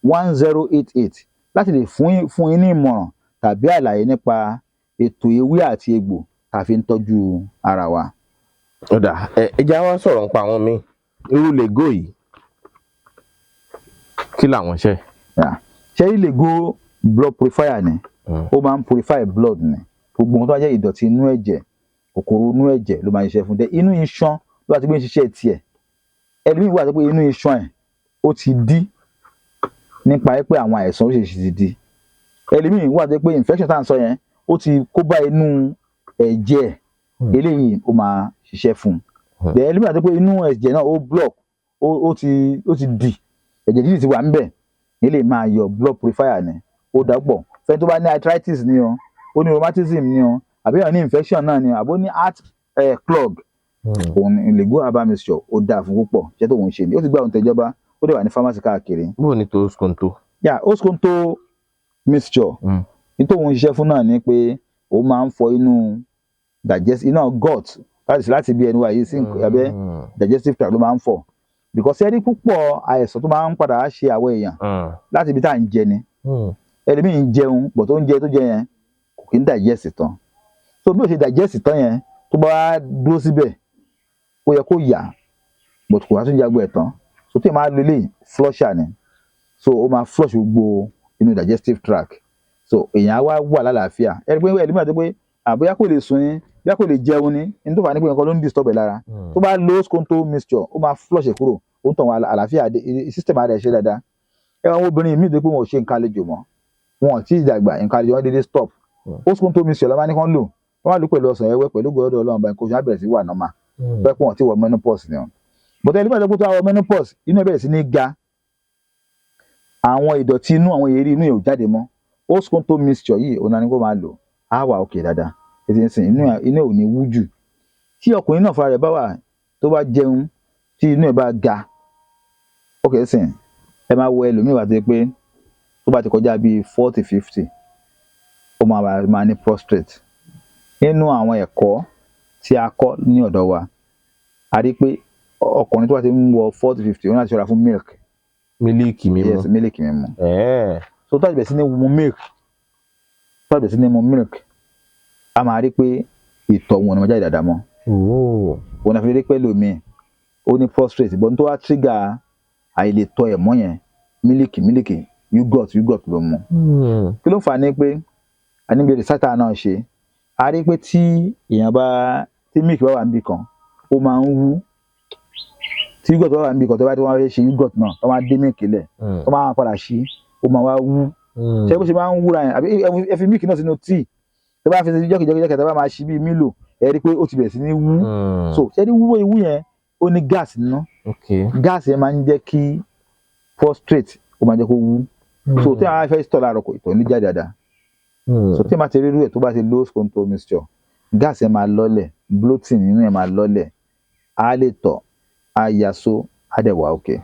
08028121088 láti lè fún yín ní ìmọ̀ràn tàbí àlàyé nípa ètò ewé àti egbò tá a fi ń tọ́jú ara wa. Ó dà, ẹ já wá sọ̀rọ̀ nípa àwọn míì. Irú Lego yìí, kí làwọn iṣẹ́? Yeah. Ṣé rí Lego, blood purifier ni. Ó máa ń purify blood ni. Gbogbo ohun tó bá jẹ́ ìdọ̀tí inú ẹ̀jẹ̀, kòkòrò inú ẹ̀jẹ̀ ló máa ń ṣiṣẹ́ fún dẹ. Inú iṣan ló bá ti gbé ń ṣiṣẹ́ tiẹ̀. Ẹlòmíì wà tó pé inú iṣan ẹ̀ ó ti dí nípa pé àwọn àìsàn oríṣiríṣi ti dí. Ẹlòmíì wà tó pé infection tá à ń sọ yẹn, ó ti kó bá inú ẹ̀jẹ̀ ẹ̀. Eléyìí ó máa ṣiṣẹ́ fún un. Then ẹlòmíì wà tó pé inú ẹ̀jẹ̀ náà ó block, ó ti dì, ẹ̀jẹ̀ dídì ti wà ńbẹ̀, eléyìí máa yọ. Blood purifier ni, ó dàpọ̀ fẹ́ni tó bá ní arthritis ni o, ó ní rheumatism ni o, àbí èèyàn ní infection náà ni o, àbó ní heart clog, òun ni Lego herbal mixture ó dáa fún púpọ̀. Iṣẹ́ tó ń ṣe ni, ó ti gba òǹtẹ̀ ìjọba, ó dẹ̀ wà ní pharmacy káàkiri. Bó o ní tó skonto? Yà, Oskonto mixture, ní tóun ṣiṣẹ́ fún náà ni pé ó máa ń fọ inú digest, inú gut, láti bí ẹnu wa yìí sí abẹ́ digestive tract ló máa ń fọ, because ẹni púpọ̀ àìsàn tó máa ń padà ṣe àwọn èèyàn láti ibi tá à ń jẹ ni. Ẹlòmíì ń jẹun bọ̀, tó ń jẹ tó jẹ yẹn kò kí ń digest tán. So bí ó ṣe digest tán yẹn, tó bá wá dúró síbẹ̀, ó yẹ kó yà, but kò wá tún jagbó ẹ̀ tán. So tí ẹ máa lo eléyìí, flusher ni. So ó máa flush gbogbo inú digestive tract, so èèyàn á wá wà lálàáfíà. Ẹni pé ẹlòmíì àti pé àbóyá kò lè sùn ni, bóyá kò lè jẹun ni, ní tó fà á ní pé nǹkan ló ń disturb ẹ̀ lára. Tó bá lo Skonto mixture, ó máa flush ẹ̀ kúrò, ó ń tàn wọ́n àlàáfíà dé, system ara ẹ̀ ṣe dáadáa. Ẹ àwọn obìnrin míì tó pé wọn ò ṣe nǹkan àlejò mọ́, wọn ò tí ì dàgbà, nǹkan àlejò wọn dédé stop. Ó Skonto mixture lọ́wọ́ ní kán lò, wọ́n máa lò pẹ̀lú ọsàn ẹwẹ́. Pẹ̀lú gbọ́dọ̀ Ọlọ́run bá, nǹkan oṣù á bẹ̀rẹ̀ sí wà normal. Pé wọn ti wọ menopause ni wọn, but ẹni bá tó kó tó wọ menopause, inú ẹ̀ bẹ̀rẹ̀ sí ní ga, àwọn ìdọ̀tí inú, àwọn èérí inú yẹn ò jáde mọ́. Ó Skonto mixture yìí, òun náà ni kó máa lò, á wà òkè dáadáa ètò ìsìn, inú ẹ̀ ò ní wú jù. Tí ọkùnrin náà fúnra rẹ̀ bá wà, tó bá jẹun, Tí inú ẹ̀ bá ga, ok, sìn ẹ máa wo ẹlòmíì wá tó yẹ pé tó bá ti kọjá bíi 40, 50, ó máa ní prostate. Nínú àwọn ẹ̀kọ́ tí a kọ́ ní ọ̀dọ̀ wa, a rí pé ọkùnrin tó bá ti ń wọ 40, 50, ó ní láti ṣọ́ra fún milk. Mílíìkì mímu? Yes, mílíkì mímu. So tó bá ti bẹ̀rẹ̀ sí ní mu milk, tó bá ti bẹ̀rẹ̀ sí ní mu milk, a máa rí pé ìtọ̀ wọn ò ní máa jáde dáadáa mọ́. Òun náà fi rí pé lómi ó ní prostate, but tó wá trigger àìlètọ̀ ẹ̀ mọ́ yẹn, mílíkì, mílíkì, yogurt, yogurt ló mu. Kí ló fà á? Ní pé a níbi research náà ṣe, a rí pé tí èèyàn bá, tí milk bá wà níbì kan, ó máa ń wú. Tí yogurt bá wà níbì kan, tó bá tí wọ́n fẹ́ ṣe yogurt náà, tó máa dé milk lẹ̀, tó máa padà ṣí, ó máa wá wú. Ṣé bó ṣe máa ń wúra yẹn? Àbí ẹ fi milk náà sínú tíì, tó bá fi ṣe jọ́kìjọ́kì, tó bá máa ṣí bíi Milo, ẹ rí i pé ó ti bẹ̀rẹ̀ sí ní wú. So ṣé ní wúwo ìwú yẹn, ó ní gas nínú. Gas yẹn máa ń jẹ́ kí prostate, ó máa jẹ́ kó wú. So tí àwọn afẹ́ tọ̀ láàárọ̀, kò ìtọ̀ ní jáde dáadáa. So tí a máa ti rí irú ẹ̀, tó bá ti low control mixture, gas yẹn máa lọ́lẹ̀, bloating nínú ẹ̀ máa lọ́lẹ̀, á lè tọ̀, á yaso, á dẹ̀ wà okay.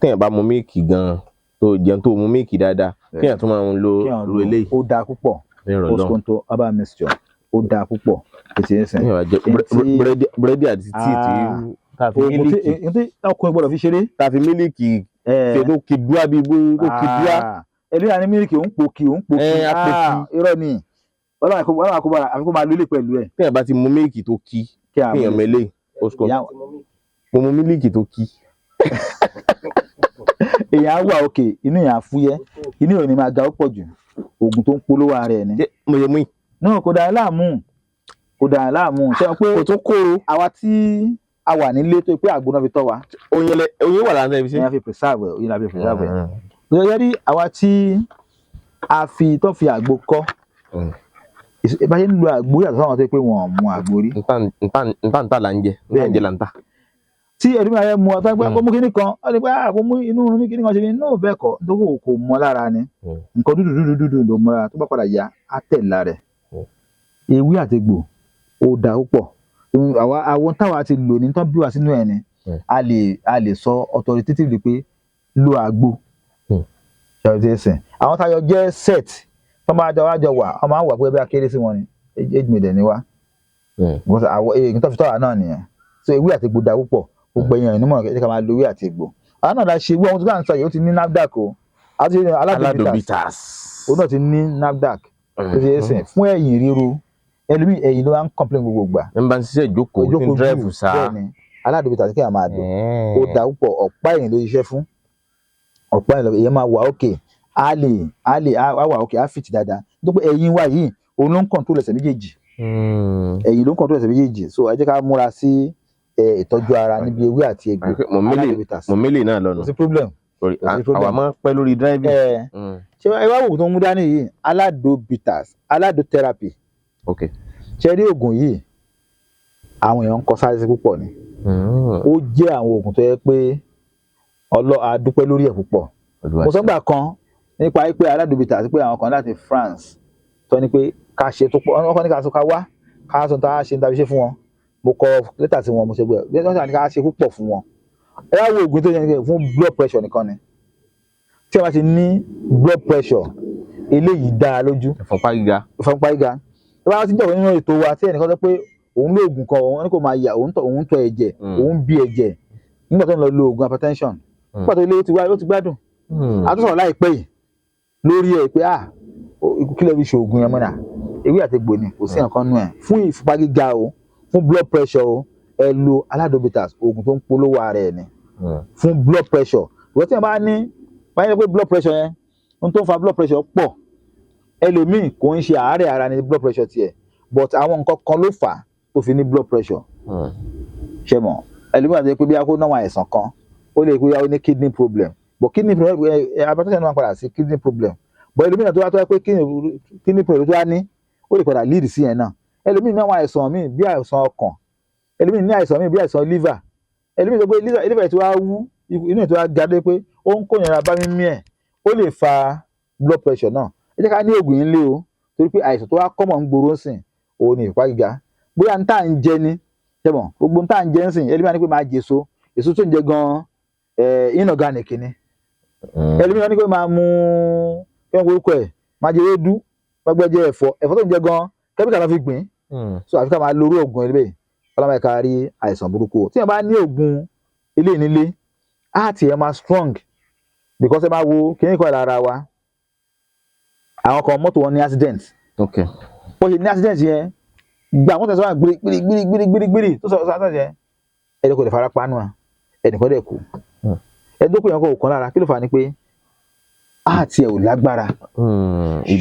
Téèyàn bá mu mílíìkì gan-an, tó jẹun, tó mu mílíìkì dáadáa, kéèyàn tún máa ń lo Kéèyàn ru lo eléyìí. Ó dáa púpọ̀. Ní Post ìrọ̀lọ́ control herbal mixture, ó dáa púpọ̀ ètò yẹn sìn. Téèyàn bá jẹ búrẹ́dì àti tíì tí Ah. tá a fi Oògùn tí mílíìkì èyí tí ọkùnrin gbọ́dọ̀ fi ṣeré. tá a fi mílíìkì ṣe, tó kì dúà bíi bó tó kì dúà. Ẹlẹ́yà ní mílíkì, òun pò kí, òun pò kí. Ẹ, apò kí. Ah, irọ́ ni. Ọlọ́run àkóbá, àfi kó máa lólè pẹ̀lú ẹ̀. Téèyàn bá ti mu mílíìkì tó kí, Kí a kéèyàn mẹ́lẹ̀ post control. Mo mu mílíìkì tó kí. Èèyàn á wà okay, inú èèyàn á fúyẹ́, inú èèyàn ò ní máa ga ó pọ̀ jù. Oògùn tó ń polówó ara ẹ̀ ni. Jẹ́ mo yẹ mú yìí. Náà kò dáa láàmú, kò dáa láàmú. Ṣé wọn pé Kò tún kóró. àwa tí a wà nílé tó pé àgbo náà fi tọ́ wa, Oyin lẹ, oyin wà lára ibi ṣe. Ìyẹn fi preserve ẹ̀, ìyẹn fi preserve ẹ̀. Gẹ́gẹ́ bí àwa tí a fi tó fi àgbo kọ́, bá ṣe ń lo àgbo yàtọ̀ sáwọn tó pé wọn ò mu àgbo rí. Ntá ntá là ń jẹ, ntá ń jẹ là ń tà. Tí ẹ̀rí máa yẹ mu ọ̀tá pé kó mú kíní kan, ó ní pé ah, kó mú inú mi kíní kan ṣe ní náà, bẹ́ẹ̀ kọ́, nítorí kò mọ́ lára ni. Nǹkan dúdú dúdú dúdú ló mọ́ lára, tó bá padà yá, á tẹ̀ lára ẹ̀. Ewé àti egbò ó dáa púpọ̀. Àwọn táwa ti lò ní tán bí wá sínú ẹ̀ ni. A lè sọ authoritatively pé lo àgbo. Ṣe ti sìn àwọn táyọ jẹ́ set tó máa jọ wájọ wà, wọ́n máa ń wà pé bí a kéré sí wọn ni, age maiden ni wá. Because àwọn èyí tó fi tọ́ra náà nìyẹn. So ewé àti egbò dáa púpọ̀. Gbogbo èèyàn ìnímọ̀ ẹ jẹ́ ká máa lo ewé àti egbò. Àwọn náà la ṣe ewé àwọn tó bá ń sọ yìí, ó ti ní NAFDAC o, àti Alado Alado bitters. Òun náà ti ní NAFDAC tó ti ṣe é sìn fún ẹ̀yìn ríro. Ẹlòmíì, ẹ̀yìn ló máa ń complain gbogbo gbà. Ẹ ń bá ń ṣiṣẹ́ ìjókòó, tí ń drive sá. Bẹ́ẹ̀ ni, Alado bitters kí a máa lò, ó dáa púpọ̀. Ọ̀pá ẹ̀yìn ló ṣiṣẹ́ fún ọ̀pá ẹ̀yìn lọ. Èèyàn máa wà okay, á lè á wà okay, á fit dáadáa, nítorí pé ẹ̀yìn wa yìí, òun ló ń control ẹsẹ̀ méjèèjì. Ẹ̀yìn ló ń control ẹsẹ̀ méjèèjì. So ẹ jẹ́ ká múra sí ìtọ́jú ara níbi ewé àti egbò. Alado bitters. Mo mélè náà lọ́nu. Kò sí problem, kò sí problem. Àwa máa ń pẹ́ lórí driving. Ẹ ṣé ẹ wá wò tó ń mú dání yìí, Alado bitters, Alado therapy. Ṣe rí oògùn yìí, àwọn èèyàn ń kọ sáré sí púpọ̀ ni. Ó jẹ́ àwọn oògùn tó yẹ pé ọlọ́ a dúpẹ́ lórí ẹ̀ púpọ̀. Mo sọ gbà kan nípa pé Alado bitters, pé àwọn kan láti France tó ní pé ká ṣe tó pọ̀, wọ́n kọ́ ní ká sọ, ká wá ká sọ tá a ṣe ní tàbí ṣe fún wọn. Mo kọ lẹ́tà sí wọn, mo ṣe gbẹ lẹ́tà ní ká ṣe púpọ̀ fún wọn. Ẹ wá wo oògùn tó yẹ fún blood pressure nìkan ni. Tí wọ́n bá ti ní blood pressure, eléyìí dáa lójú. Ìfúnpá gíga. Ìfúnpá gíga. Tí wọ́n bá ti jọ̀wọ́ nínú ètò wa, tí ẹnìkan sọ pé òun lo oògùn kan, òun ní kò máa yà, òun tọ̀ ẹ̀jẹ̀, òun bí ẹ̀jẹ̀ nígbà tó ń lọ lo oògùn hypertension, nígbà tó lé, ó ti wá, ó ti gbádùn. A tún sọ̀rọ̀ láìpẹ́ yìí lórí ẹ̀ pé ah, kí lè fi ṣoògùn yẹn mọ́nà, ewé àti egbò ni, kò sí nǹkan nú ẹ̀. Fún ìfúnpá gíga o, fún blood pressure o, ẹ lo Alado bitters. Oògùn tó ń polówó ara ẹ̀ ni fún blood pressure. Ìwọ tí wọn bá ní báyìí pé blood pressure yẹn, ohun tó ń fa blood pressure pọ̀. Ẹlòmíì, kò ń ṣe àárẹ̀ ara ní blood pressure tiẹ̀, but àwọn nǹkan kan ló fà á tó fi ní blood pressure. Ṣe mọ̀, ẹlòmíì àti pé bí a kó náwọn àìsàn kan, ó lè pé ó ní kidney problem, but kidney problem ẹ, hypertension máa ń padà sí kidney problem. But ẹlòmíì náà tó wá tó wá pé kidney problem tó wá ní, ó lè padà lead sí yẹn náà. Ẹlòmíì ní àwọn àìsàn míì bí àìsàn ọkàn, ẹlòmíì ní àìsàn míì bí àìsàn liver, ẹlòmíì tó pé liver tí wàá wú, inú ẹ̀ tí wàá ga dé pé ó ń kó ìnira bá mímí ẹ̀, ó lè fa blood pressure náà. Ẹ jẹ́ ká ní oògùn yìí lé o, torí pé àìsàn tó wá common ń gbòòrò ń sìn, òun ni ìfúnpá gíga. Bóyá n tá à ń jẹ ni, ṣe mọ̀, gbogbo n tá à ń jẹ ń sìn, ẹlòmíì á ní pé máa jèso. Èso tó ń jẹ gan inorganic ni. Ẹlòmíràn ní pé máa mú kí wọ́n orúkọ ẹ̀, máa jẹ ewédú, wọ́n gbẹ́ jẹ ẹ̀fọ́. Ẹ̀fọ́ tó ń jẹ gan, chemical náà fi gbìn. So àfi ká máa lo irú oògùn ẹlẹ́bẹ̀ ọlọ́mọ ẹ̀ka rí àìsàn burúkú o. Tí wọ́n bá ní oògùn ilé nílé, heart ẹ̀ máa strong, because ẹ máa wo kíní kan lára wa. Àwọn kan, mọ́tò wọn ní accident. Bó ṣe ní accident yẹn, gba àwọn tẹ̀sán gbiri gbiri gbiri gbiri gbiri gbiri tó sọ accident yẹn, ẹni kò lè fara pa nù à, ẹnì kan dẹ̀ kú. Ẹni tó kú yẹn kò kàn lára. Kí ló fà á? Ni pé heart ẹ̀ ò lágbára.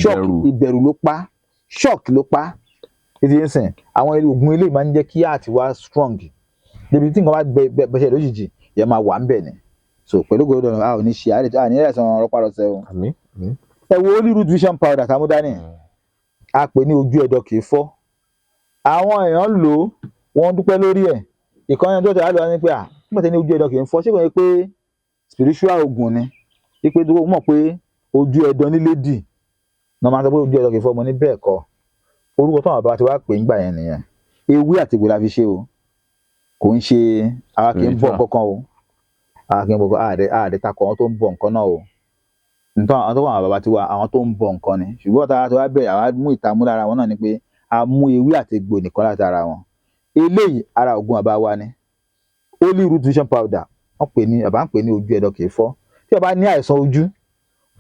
Shock. Ìbẹ̀rù. Ìbẹ̀rù ló pa, shock ló pa títí ń sìn. Àwọn oògùn eléyìí máa ń jẹ́ kí heart wá strong débi tí nǹkan bá bẹ̀ṣẹ̀ lójijì, yẹn máa wà ń bẹ̀ ni. So pẹ̀lú gbọdọ̀, a ò ní ṣe àárẹ̀, a ní ẹ̀sán rọpárọsẹ̀ o. Àmín, àmín. Ẹ wo Holy Root Vision Powder tá a mú dání, a pè ní ojú ẹ̀dọ̀ kì í fọ́. Àwọn èèyàn lò ó, wọ́n dúpẹ́ lórí ẹ̀. Ìkànnì tó tẹ̀ á lọ ní pé à nígbà tí ní ojú ẹ̀dọ̀ kì í fọ́, ṣé kò ní pé spiritual oògùn ni, wípé tó mọ̀ pé ojú ẹ̀dọ̀ nílé dì náà máa sọ pé ojú ẹ̀dọ̀ kì í fọ́? Mo ní bẹ́ẹ̀ kọ́, orúkọ táwọn bàbá ti wá pè ń gbà yẹn nìyẹn. Ewé àti egbò la fi ṣe o, kò ń ṣe àwa kì í bọ̀ Spiritual. nǹkan kan o. Àwa kì í bọ̀ nǹkan, àdẹ takọ̀ àwọn tó ń bọ̀ nǹkan náà o. Nítorí àwọn tó wà, àwọn bàbá ti wá, àwọn tó ń bọ nǹkan ni. Ṣùgbọ́n tá a ti wá bẹ̀rẹ̀, àwa mú ìtààmú lára wọn náà ni pé a mú ewé àti egbò nìkan láti ara wọn. Eléyìí, ara ògùn bàbá wa ni Holy Root Vision Powder. Wọ́n pè ní, bàbá ń pè ní ojú ẹ̀dọ̀ kì í fọ́. Tí o bá ní àìsàn ojú,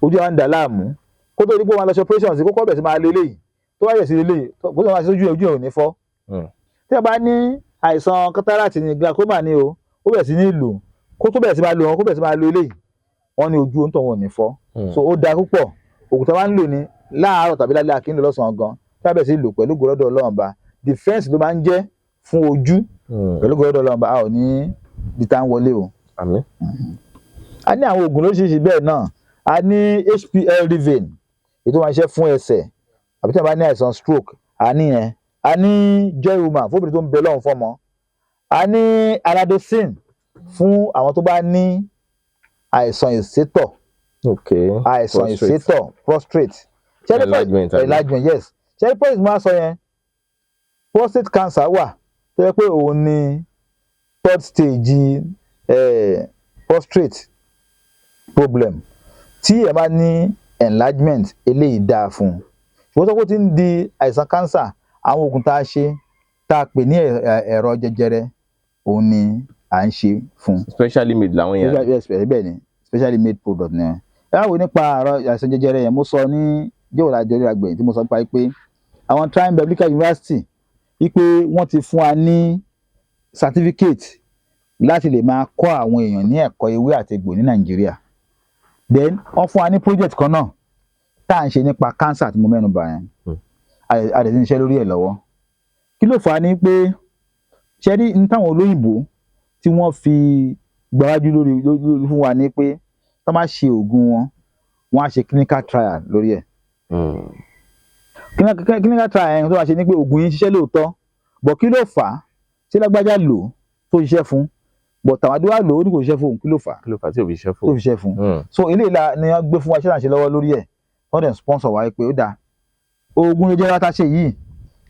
ojú wa ń dà láàmú, kó tó di pé wọ́n lọ ṣe operation sí, kókó bẹ̀ sí máa lo eléyìí. Tó bá yẹ̀ sí eléyìí, bó ṣe máa ṣe ojú ẹ̀, ojú ẹ̀ ò ní fọ́. Tí o bá ní àìsàn cataract ní, glaucoma ní o, ó bẹ̀rẹ̀ sí ní lò, kó tó bẹ̀rẹ̀ sí máa lò wọn, kó bẹ̀rẹ̀ sí máa lo eléyìí, wọ́n ní ojú òǹtọ̀ wọn ò ní fọ́. So ó da púpọ̀. Ògùn tí a máa ń lò ní láàárọ̀ tàbí lálẹ́, àkín lò lọ́sàn-án gan. Tí a bẹ̀rẹ̀ sí lò, pẹ̀lú gbọ́dọ̀ Ọlọ́run ba, defence ló máa ń jẹ́ fún ojú. Pẹ̀lú gbọ́dọ̀ Ọlọ́run ba, a ò ní di tá ń wọlé o. Àmín. A ní àwọn oògùn lóríṣiríṣi bẹ́ẹ̀ náà. A ní HPL Rivain, èyí tó máa ń ṣiṣẹ́ fún ẹsẹ̀ àbí tí a bá ní àìsàn stroke, a ní yẹn. A ní Joy Woman fún obìnrin tó ń bẹ lọ́hùn fọ́mọ. A ní Aladosin fún àwọn tó bá ní àìsàn ìsétọ̀. Àìsàn Prostate. ìsétọ̀, prostate. Ṣé Enlargement, àbí? Enlargement, yes. Ṣé prostate máa sọ yẹn, prostate cancer wà tó yẹ pé òun ní third stage prostate problem. Tí ẹ bá ní enlargement, eléyìí dáa fún un. Ṣùgbọ́n tó kó ti ń di àìsàn cancer, àwọn oògùn tá a ṣe, tá a pè ní ẹ̀rọ jẹjẹrẹ, òun ni à ń ṣe fún un. Specially made làwọn yẹn. Yes, bẹ́ẹ̀ ni, specially made product ni. Ẹ wá wo nípa àrùn àìsàn jẹjẹrẹ yẹn, mo sọ ní jẹ́wọ́ lájọ ríra gbẹ̀yìn tí mo sọ nípa pé àwọn Trine Biblical University, wípé wọ́n ti fún wa ní certificate láti lè máa kọ́ àwọn èèyàn ní ẹ̀kọ́ ewé àti egbò ní Nàìjíríà. Then wọ́n fún wa ní project kan náà tá à ń ṣe nípa cancer tí mo mẹ́nu bà yẹn. A dẹ̀ ti ń ṣiṣẹ́ lórí ẹ̀ lọ́wọ́. Kí ló fà á? Ni pé ṣé rí ní táwọn olóyìnbó tí wọ́n fi gbáwájú lórí fún wa ní pé tó bá ṣe oògùn wọn, wọ́n á ṣe clinical trial lórí ẹ̀. Clinical trial yẹn tó wá ṣe ni pé oògùn yìí ń ṣiṣẹ́ lóòótọ́, but kí ló fà á tí lágbájá lò tó ṣiṣẹ́ fún, but tàwádó wà lò ó ní kò ṣiṣẹ́ fún òun? Kí ló fà á Kí ló fà á tí ò fi ṣiṣẹ́ tó fún? fi ṣiṣẹ́ fún? So eléyìí la ni wọ́n gbé fún wa, iṣẹ́ là ń ṣe lọ́wọ́ lórí ẹ̀. Wọ́n dẹ̀ sponsor wa pé ó dáa, oògùn jẹjẹrẹ tá a ṣe yìí,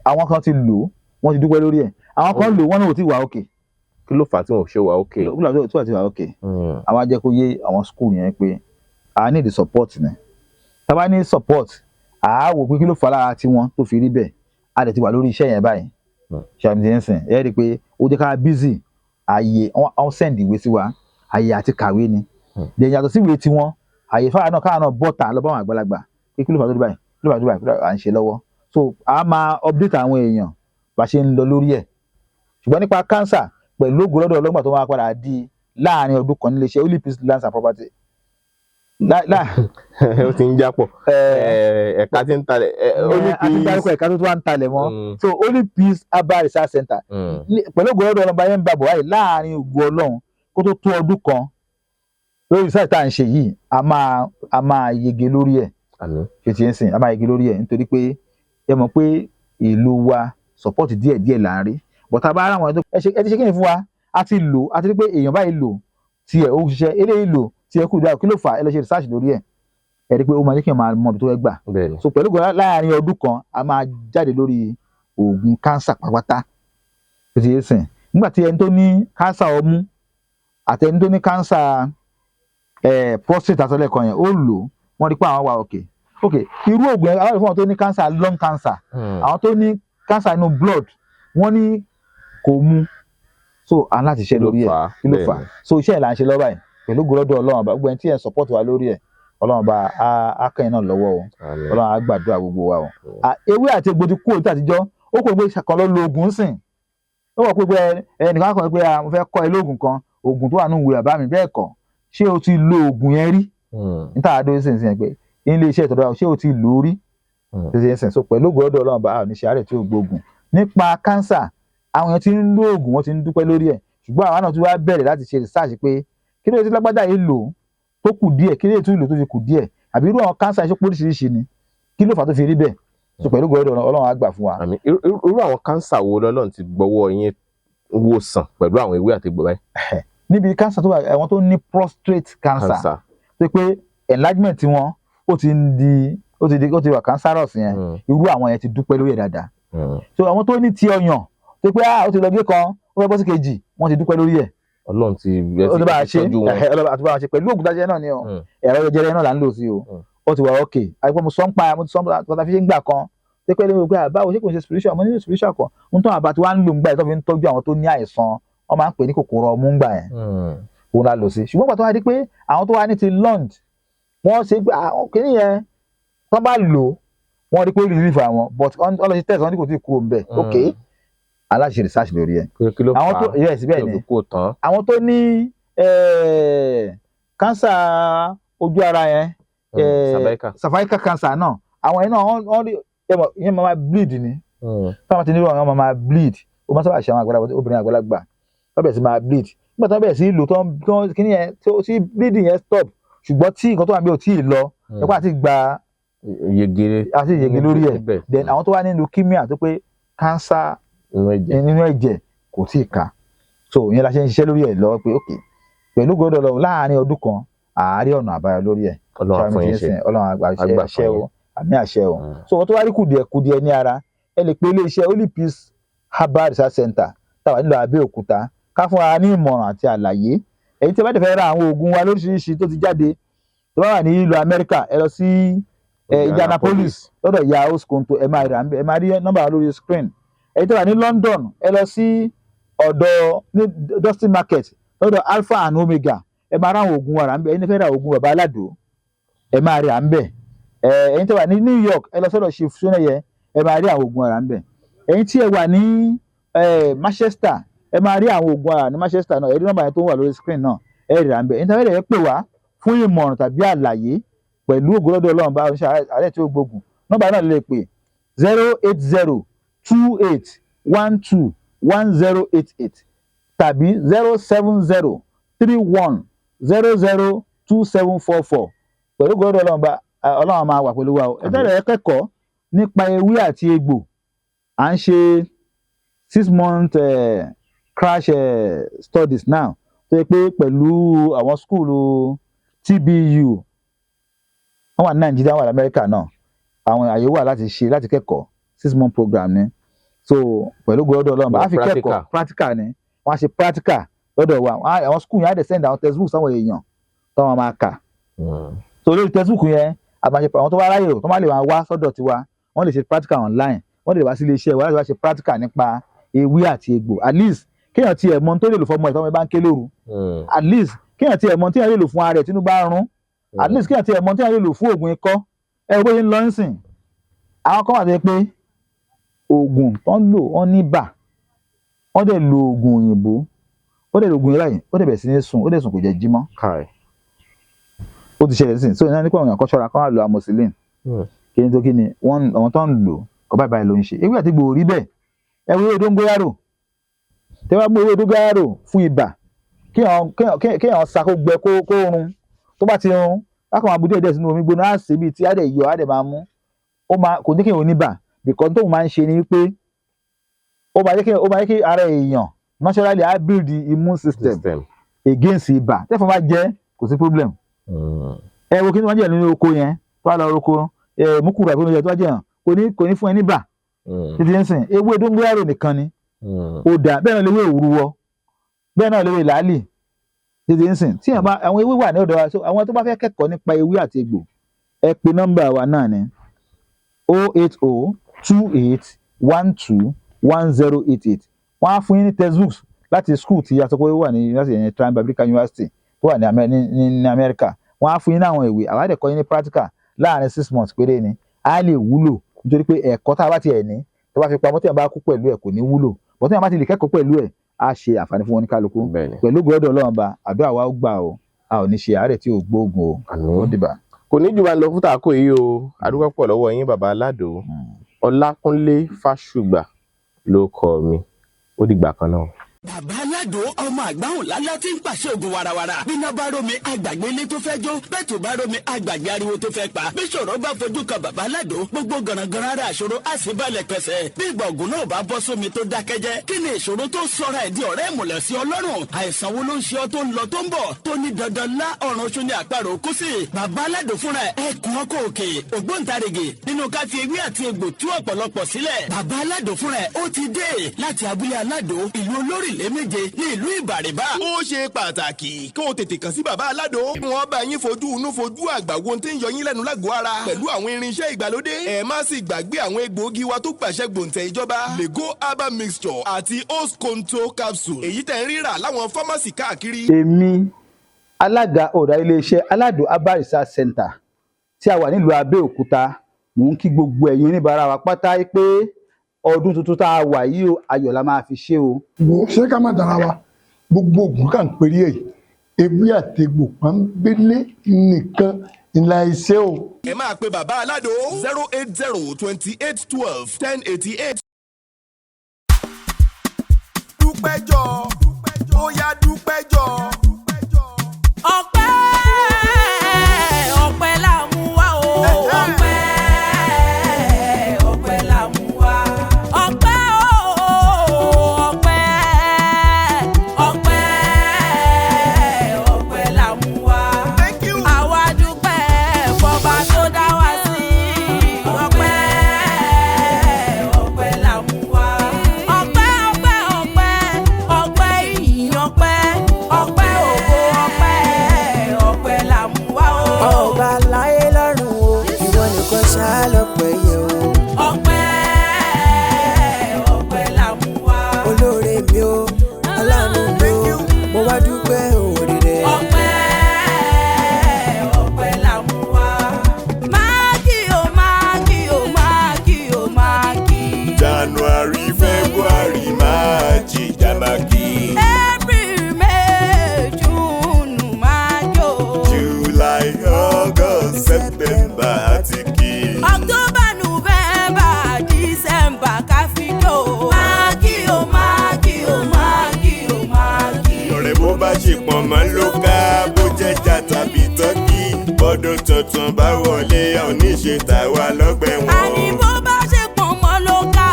àwọn kan ti lò ó, wọ́n ti dúpẹ́ lórí ẹ̀. Àwọn kan lò ó, wọ́n ní kò tí ì wà òkè. Kí ló fà á tí wọn ò ṣe wà ókè? Kí ló fà á tí wọ́n ti wà òkè? Àwọn á jẹ́ kó yé àwọn school yẹn pé a need the support ni. Tá a bá ní support, à á wò pé kí ló fà á lára tiwọn tó fi rí bẹ́ẹ̀. A dẹ̀ ti wà lórí iṣẹ́ yẹn báyìí. Ṣàmì ti ń sìn, ẹ rí i pé ó jẹ́ ká busy. Ààyè wọ́n send ìwé sí wa, ààyè àti kàwé ni. Then yàtọ̀ sí ìwé tiwọn, ààyè fáwọn náà, káwọn náà bọ́ta lọ bá àwọn àgbàlagbà pé kí ló fà á tó rí báyìí, kí ló fà á tó rí báyìí, kí ló à ń ṣe lọ́wọ́. So a máa update àwọn èèyàn bá ṣe ń lọ lórí ẹ̀. Ṣùgbọ́n nípa cancer, pẹ̀lú ògo lọ́dọ̀ ọlọ́gbà, tó máa padà di láàrin ọdún kan nílé iṣẹ́ Holy Peace Lands and Property Ó ti ń jápọ̀. Ẹ̀ka tí ń talẹ̀ Holy àti dárúkọ Peace. Ẹ̀ka tó tún wá ń talẹ̀ mọ́. So Holy Peace Herbal Research Center, pẹ̀lú ògo lọ́dọ̀ ọlọ́ba yẹn ń bàbọ̀ báyìí, láàrin ògo Ọlọ́run, kó tó tó ọdún kan lórí research tá à ń ṣe yìí, a máa yege lórí ẹ̀. Àmín. Ṣe ti ń sìn, a máa yege lórí ẹ̀, nítorí pé ẹ mọ̀ pé ìlú wa, support díẹ̀ díẹ̀ là ń rí, but tá a bá rà wọn, ẹ ṣe, ẹ ti ṣe kí ni fún wa, a ti lò, a ti rí pé èèyàn báyìí lò tiẹ̀, ó ṣiṣẹ́, eléyìí lò tiẹ̀ kù dáa, kí ló fà á? Ẹ lọ ṣe research lórí ẹ̀. Ẹ rí i pé ó máa jẹ́ kí èèyàn máa mọ ibi tó fẹ́ gbà. So pẹ̀lú ògo, láàrin ọdún kan, a máa jáde lórí oògùn cancer pátápátá. Tó ti yé sìn, nígbà tí ẹni tó ní cancer ọmú Àtẹni tó ní cancer prostate àtọ́lẹ̀kan yẹn, ó lò ó, wọ́n rí pé àwọn wà okay. Irú oògùn yẹn aláwọ̀ fún àwọn tó ní cancer, lung cancer, àwọn tó ní cancer inú blood, wọ́n ní kò mú. So à ń láti ṣe lórí ẹ̀. Kí ló fà á? So iṣẹ́ ẹ̀ là ń ṣe lọ́wọ́ báyìí pẹ̀lú gbọ́dọ̀ Ọlọ́run ọba. Gbogbo ẹni tí ẹ̀ ń support wa lórí ẹ̀, Ọlọ́run ọba á kẹ́yìn náà lọ́wọ́ o. Ọlọ́run á gbàdúrà gbogbo wa o. Ewé àti egbò ti kúrò ní àtijọ́. Ó kò gbé kan lọ lo oògùn sìn. Ó wọ̀ pé ẹnìkan kan pé, "Ah, mo fẹ́ kọ́ ẹ lóògùn kan, oògùn tó wà nínú ìwé bàbá mi." Bẹ́ẹ̀ kọ́. Ṣé o ti lo oògùn yẹn rí? Níta àdó sìn sìn pé ilé iṣẹ́ ìtọ́jú wa, ṣé o ti lò ó rí? Ṣe sìn. So pẹ̀lú ògùn ọ̀dọ̀ Ọlọ́run bá a ní ṣe àárẹ̀ tí ó gbóògùn. Nípa cancer, àwọn èèyàn ti ń lo oògùn, wọ́n ti ń dúpẹ́ lórí ẹ̀, ṣùgbọ́n àwa náà ti wá bẹ̀rẹ̀ láti ṣe research pé kí ló dé tí lágbájá yìí lò ó tó kù díẹ̀, kí ló dé tí lò tó fi kù díẹ̀, àbí irú àwọn cancer iṣẹ́ póríṣiríṣi ni, kí ló fà á tó fi rí bẹ́ẹ̀? So pẹ̀lú ògùn ọ̀dọ̀ Ọlọ́run á gbà fún wa. Àmín. Irú àwọn cancer wo lọ́lọ́run ti gbọ́wọ́ yín wò sàn pẹ̀lú àwọn ewé àti egbò báyìí? Níbi cancer tó wà, àwọn tó ní prostate cancer, Cancer. tó pé enlargement wọn ó ti ń di ó ti di ó ti wà cancerous yẹn, irú àwọn yẹn ti dúpẹ́ lórí ẹ̀ dáadáa. So àwọn tó ní ti ọyàn, tó pé, ah, ó ti lọ gé kan, ó fẹ́ bọ́ sí kejì, wọ́n ti dúpẹ́ lórí ẹ̀. Ọlọ́run ti Ó ti bá a ṣe. tọ́jú wọn. Ẹ̀hẹ́, Ọlọ́run àti bá a ṣe pẹ̀lú ògùn dájẹ́ náà ni o. Ẹ̀rọ jẹjẹrẹ náà là ń lò sí o. Ó ti wà okay. Àìpẹ́ mo sọ ń pa, mo ti sọ ń pa tọ́ta fi ṣe ń gbà kan tó pé lórí pé, báwo ṣé kò ń ṣe spiritual? Mo ní spiritual kan ń tọ́ àbá tí wàá ń lò ń gbà yẹn tó fi ń tọ́jú àwọn tó ní àìsàn, wọ́n máa ń pè ní kòkòrò ọmú ń gbà yẹn. Òun la lò sí. Ṣùgbọ́n pàtó wá di pé àwọn tó wá ní ti lung, wọ́n ṣe pé àwọn kìíní yẹn tó bá lò, wọ́n rí pé relief àwọn, but wọ́n lọ sí test, wọ́n ní kò tí ì kúrò ńbẹ̀. Ok, aláṣẹ research lórí ẹ̀. Kí ló Àwọn fà tó á yes, bẹ́ẹ̀ tí ni. òbí kò tán? Àwọn tó ní cancer ojú ara yẹn, Cervical. Cervical cancer náà, àwọn yẹn náà wọ́n rí ẹ mọ̀, ìyẹn máa bleed ni. Táwọn ti ní àwọn máa bleed, ó máa sábà ṣe àwọn àgbàlagbà, obìnrin àgbàlagbà tó bẹ̀rẹ̀ sí máa bleed. Nígbà tó bẹ̀rẹ̀ sí lò tó ń kíní yẹn tó tí bleeding yẹn stop, ṣùgbọ́n tí nǹkan tó wà níbẹ̀ ò tí ì lọ, nípa àti gba Yegere. Àti yege lórí ẹ̀. Níbẹ̀. Then àwọn tó wà ní leukemia, tó pé cancer Inú ẹ̀jẹ̀. nínú ẹ̀jẹ̀ kò tí ì ká. So ìyẹn la ṣe ń ṣiṣẹ́ lórí ẹ̀ lọ pé ok, pẹ̀lú gbọ́dọ̀ lọ láàárín ọdún kan, àárí ọ̀nà àbáyọ lórí ẹ̀. Ọlọ́run á fún yín ṣe. Ọlọ́run àgbà Á gbà àṣẹ fún o, àmì àṣẹ o. So wọ́n tó wá rí kùdìẹ̀ kùdìẹ̀ ní ara, ẹ lè pe iléeṣẹ́ Holy Peace Herbal Research Center táwa nílò Abẹ́òkúta, ká fún wa ní ìmọ̀ràn àti àlàyé. Èyí tí ẹ bá dẹ̀ fẹ́ ra àwọn oògùn wa lóríṣiríṣi tó ti jáde, tó bá wà ní ìlú Amẹ́ríkà, ẹ lọ sí Indianapolis lọ́dọ̀ ìyá Oskonto, ẹ máa rà, ẹ máa rí nọ́mbà wa lórí screen. Èyí tó wà ní London, ẹ lọ sí ọ̀dọ̀ ní Dustin Market lọ́dọ̀ Alpha and Omega, ẹ máa ra àwọn oògùn wa rà ń bẹ̀. Ẹni fẹ́ ra oògùn bàbá aládò, ẹ máa rí à ń bẹ̀. Ẹ̀yin tó wà ní New York, ẹ lọ sọ́dọ̀ Chief Soneye, ẹ máa rí àwọn oògùn ara ń bẹ̀. Ẹ̀yin tí ẹ wà ní Manchester, ẹ máa rí àwọn oògùn ara ní Manchester náà. Ẹ rí nọ́mbà yẹn tó ń wà lórí screen náà, ẹ rí à ń bẹ̀. Ẹ̀yin tí a fẹ́ pè wá fún ìmọ̀ràn tàbí àlàyé, pẹ̀lú ògo lọ́dọ̀ Ọlọ́run bá oníṣẹ́ àárẹ̀ tí ó gbógun, nọ́mbà náà lè pè 08028121088 tàbí 07031002744. Pẹ̀lú ògo lọ́dọ̀ Ọlọ́run bá, Ọlọ́run máa wà pẹ̀lú wa o. Ẹ tẹ́lẹ̀ kẹ́kọ̀ọ́ nípa ewé àti egbò, à ń ṣe 6 month crash studies now, tó yẹ pé pẹ̀lú àwọn school TBU, wọ́n wà ní Nàìjíríà, wọ́n wà ní Amẹ́ríkà náà, àwọn àyè wà láti ṣe láti kẹ́kọ̀ọ́. 6 month program ni. So pẹ̀lú ògo lọ́dọ̀ Ọlọ́run bá a fi kẹ́kọ̀ọ́ practical ni. Wọ́n á ṣe practical lọ́dọ̀ wa. Àwọn school yẹn á dẹ̀ send àwọn textbook sáwọn èèyàn táwọn máa kà. So lórí textbook yẹn, àbàṣe àwọn tó wá ráyè tó má lè máa wá sọ́dọ̀ tiwa, wọ́n lè ṣe practical online, wọ́n lè wá sí iléeṣẹ́ wa láti wá ṣe practical nípa ewé àti egbò. At least kéèyàn tiẹ̀ mọ tó lè lò fọmọ ẹ̀ tọ́mọ ẹ bá ń ké lóru, at least kéèyàn tiẹ̀ mọ tí èèyàn lè lò fún ara ẹ̀ tínú bá ń rún, at least kéèyàn tiẹ̀ mọ tí èèyàn lè lò fún oògùn ikọ́. Ẹ wo bó ṣe ń lọ nísìn, àwọn kan wà tó yẹ pé oògùn tó ń lò, wọ́n ní bà, wọ́n dẹ̀ lo oògùn òyìnbó, ó dẹ̀ lo oògùn yẹn báyìí, ó dẹ̀ bẹ̀rẹ̀ sí ní sùn, ó dẹ̀ sùn, kò jẹ́ jí mọ́. Ó ti ṣẹlẹ̀ nísìn. So ìnáwó nípa àwọn èèyàn kan ṣọ́ra kán wá lo amoxicillin. Kí ni tó kí ni wọ́n àwọn tó ń lò kọ́ báyìí báyìí ló ń ṣe. Ewé àti egbò rí bẹ́ẹ̀. Ẹ wo ewé dóngóyárò, tẹ́ bá mú ewé dóngóyárò fún ibà, kéèyàn sa kó gbẹ, kó run. Tó bá ti run, bákan máa bu díẹ̀ díẹ̀ sínú omi gbóná, á sè bíi tí á dẹ̀ yọ, á dẹ̀ máa mú. Ó máa kò ní kéèyàn oníbà, because tóun máa ń ṣe ni wípé ó máa jẹ́ kí ara èèyàn naturally á build the immune system against ibà. Tẹ́fọn bá jẹ́, kò sí problem. Ẹ wo kí ni wọ́n jẹ́ nínú oko yẹn, tó bá lọ roko ẹ mukuru àbí oúnjẹ tó bá jẹ́ hàn, kò ní fún ẹ níbà títí ń sìn. Ewé dóngóyárò nìkan ni ó dáa. Bẹ́ẹ̀ náà léwé òrúwọ, bẹ́ẹ̀ náà léwé làálì. Títí ń sìn tí èèyàn bá àwọn ewé wà ní ọ̀dọ̀ wa. So àwọn tó bá fẹ́ kẹ́kọ̀ọ́ nípa ewé àti egbò, ẹ pe nọ́mbà wa náà ní 08028121088. Wọ́n á fún yín ní textbooks láti school tí a sọ pé ó wà ní university yẹn, Trine Biblical University tó wà ní Amẹ́ríkà. Wọ́n á fún yín ní àwọn ìwé, àwọn á dẹ̀ kọ́ yín ní practical láàrin 6 months péré ni. Á lè wúlò nítorí pé ẹ̀kọ́ tá a bá tiẹ̀ ní, tó bá fi pamọ́, tí a bá kú pẹ̀lú ẹ̀, kò ní wúlò bọ́. Tí a bá ti lè kẹ́kọ̀ọ́ pẹ̀lú ẹ̀, á ṣe àǹfààní fún wọn ní kálukú. Pẹ̀lú gbọ́dọ̀ Ọlọ́run ba, àdúrà wa ó gbà o, a ò ní ṣe àárẹ̀ tí ò gbóògùn o. Àmín. Ó dìbà. Kò ní jù bá ń lọ fún tàkó yìí o. Adúpẹ́ pọ̀ lọ́wọ́ yín, bàbá Aládò. Ọlákúnlé Fásùgbà ló kọ mi. Ó dìgbà kan náà. Bàbá Aládò, ọmọ àgbáhùn lálá tí ń pàṣẹ ògùn warawara. Bíná bá rómi, àgbàgbé ilé tó fẹ́ jó. Bẹ́ẹ̀ tó bá rómi, àgbàgbé ariwo tó fẹ́ pa. Bí ṣòro bá fojú kan bàbá Aládò, gbogbo gànàgànà ara àṣòro á sì balẹ̀ pẹ̀sẹ̀. Bí ìgbà ògùn náà bá bọ́ sómi tó dákẹ́jẹ́, kí ni ìṣòro tó sọra ẹ̀ di ọ̀rẹ́ ìmùlẹ̀ sí Ọlọ́run? Àìsàn wo ló ń ṣe ọ́ tó ń lọ tó ń bọ̀, tó ní dandan lá ọ̀run oṣù ní àparò kú sí? Bàbá Aládò fúnra ẹ̀ ẹkùn ọkọ̀ òkè, ògbóǹtarìgì nínú ká fi ewé àti egbò tú ọ̀pọ̀lọpọ̀ sílẹ̀. Bàbá Aládò fúnra ẹ̀ ó ti dé láti abúlé Aládò, ìlú olórílẹ̀ méje ní ìlú Ìbàrìbà. Ó ṣe pàtàkì kó o tètè kàn sí bàbá Aládò. Wọ́n bá yín fojú inú fojú àgbà wo ohun tí ń yọ yín lẹ́nu lágọ̀ọ́ ara pẹ̀lú àwọn irinṣẹ́ ìgbàlódé. Ẹ má sì gbàgbé àwọn egbòogi wa tó gbàṣẹ gbòǹtẹ̀ ìjọba, Lego herbal mixture àti Osconto capsule, èyí tẹ̀ ń rírà láwọn fámásì káàkiri. Èmi, alága ọ̀dà iléeṣẹ́ Aládò Herbal Research Center tí a wà nílùú Abẹ́òkúta, mò ń kí gbogbo ẹ̀yin oníbàárà wa pátá pé ọdún tuntun tá a wà yìí o, ayọ̀ la máa fi ṣe o. Wo, ṣé ká má dara wa? Gbogbo oògùn kà ń perí ẹ̀, ewé àtegbò pọ́nbélé nìkan ńlá iṣẹ́ o. Ẹ máa pe bàbá Aládò 08028121088. Dúpẹ́jọ́, ó yá, dúpẹ́jọ́. Ọpẹ́, ọpẹ́ là mú wá o. Ọpẹ́, ọpẹ́ là mú wá. Ọpẹ́ o, ọpẹ́, ọpẹ́, ọpẹ́ là mú wá. Thank you. Àwa dúpẹ́ fọba tó dá wa sí. Ọpẹ́, ọpẹ́ là mú wá. Ọpẹ́, ọpẹ́, ọpẹ́, ọpẹ́ ìyìn, ọpẹ́, ọpẹ́ ògo, ọpẹ́, ọpẹ́ là mú wá o. Ọba láyé lọ́run o, ìwọ nìkan ṣáá lọ́pẹ́ yẹ o. Ọpẹ́, ọpẹ́ là mú wá. Olóore mi o, aláàánú mi o, mo wá dúpẹ́ òrè rẹ. Ọpẹ́, ọpẹ́ là mú wá. Máàkì o, máàkì o, máàkì o, máàkì. January, February, March, Jamaki. April, May, June, máa jó. July, August, September àti kí. October, November, December, káfíńdò. Máàkì o, máàkì o, máàkì o, máàkì. Ọ̀rẹ́, bó bá ṣe pọ̀n mọ́ ló ká, bó jẹ́jà tàbí tọ́kì. Bọ́dún tuntun bá wọlé, a ò ní ṣe tàwa lọ́gbẹ̀ wọn. Àní bó bá ṣe pọ̀n mọ́ ló ká,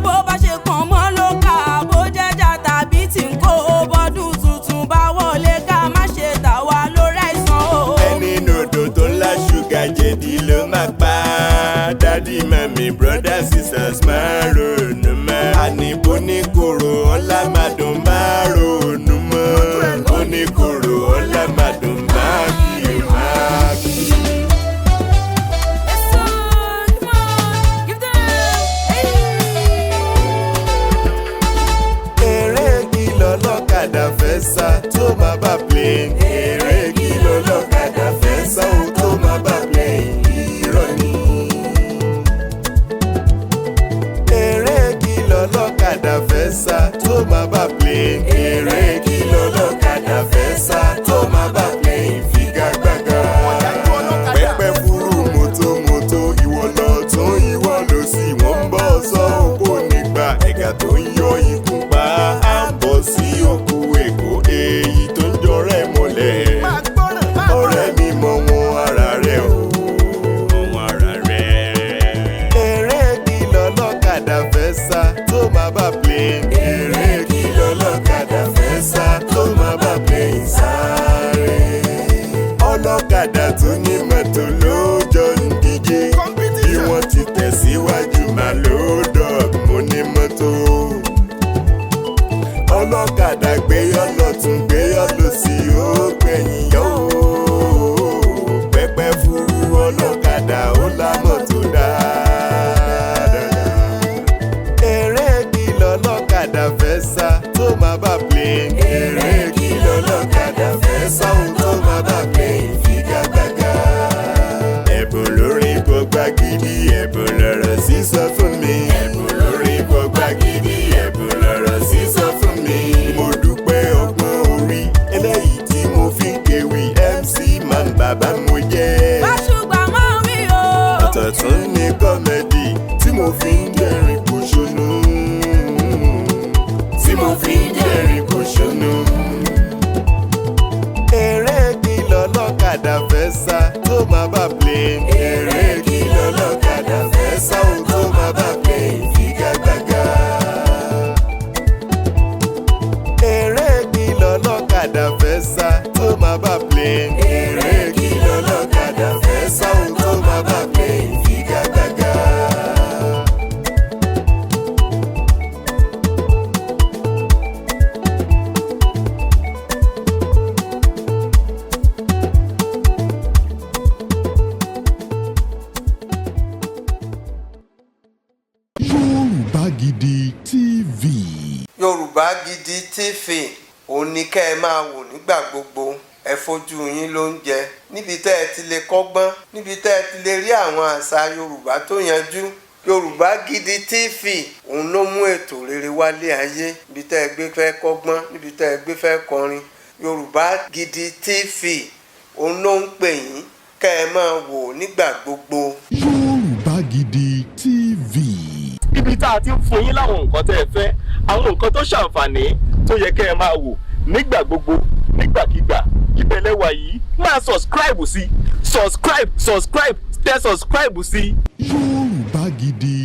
bó bá ṣe pọ̀n mọ́ ló ká, bó jẹ́jà tàbí tí ń kó, bọ́dún tuntun bá wọlé, ká má ṣe tà wá lórí àìsàn o. Ẹni nòdò tó ńlá ṣúgà jẹ̀dí ló máa pa á. Daddy, mummy, brother, sisters, máa ronú mọ́. Àní bó ní koro ọlá máa dùn, máa ronú mọ́. Bó ní koro ọlá máa dùn, máa kí o máa kí. Yes, sir. Come on, give them. Hey. Eré kìlọ̀ lọ́kadà fẹ́ sá tó máa bá plane. Eré kìlọ̀ lọ́kadà fẹ́ sá ó tó máa bá plane. Irọ́ ni. Eré kìlọ̀ lọ́kadà fẹ́ sá tó máa bá plane. Eré kìlọ̀ lọ́kadà fẹ́ sá tó máa bá plane. Figagbága. Pẹ́pẹ́ fúru mọ́tòmọ́tò, ìwọ lọ tún ìwọ lọ sí, wọ́n ń bọ̀ sọ òkú nígbà ẹ̀gà tó ń yọ ikú pa á ń bọ̀ sí òkú Èkó, èyí tó ń jọrẹ́ mọ́lẹ̀. Ọ̀rẹ́ mi, mọ wọn ara rẹ̀ o, mọ wọn ara rẹ̀. Eré kìlọ̀ lọ́kadà fẹ́ sá tó máa bá plane. Eré kìlọ̀ lọ́kadà fẹ́. mo fi ń dẹ̀rìn pòṣónú. Eré kìlọ̀ lọ́kadà fẹ́ sá tó máa bá plane. Eré kìlọ̀ lọ́kadà fẹ́ sá ó tó máa bá plane figagbága. Eré kìlọ̀ lọ́kadà fẹ́ sá tó máa bá plane. Eré kìlọ̀ lọ́kadà fẹ́ sá ó tó máa bá plane figagbága. Yorùbá Gidi TV. Yorùbá Gidi TV, òun ni kẹ́ ẹ máa wò nígbà gbogbo. Ẹ fojú yín ló ń jẹ níbi tẹ́ ẹ ti lè kọ́gbọ́n, níbi tẹ́ ẹ ti lè rí àwọn àṣà Yorùbá tó yanjú. Yorùbá Gidi TV, òun ló mú ètò rere wálé ayé. Níbi tẹ́ ẹ gbé fẹ́ kọ́gbọ́n, níbi tẹ́ ẹ gbé fẹ́ kọrin, Yorùbá Gidi TV, òun ló ń pè yín kẹ́ ẹ máa wò nígbà gbogbo. Yorùbá Gidi TV. Ibi tá a ti ń fún yín láwọn nǹkan tẹ́ ẹ fẹ́, àwọn nǹkan tó ṣàǹfààní tó yẹ kẹ́ ẹ máa wò nígbà gbogbo, nígbàkigbà, ibẹ̀ lẹ́wà yìí. Máa subscribe sí, subscribe, subscribe, tẹ subscribe sí. Yorùbá Gidi.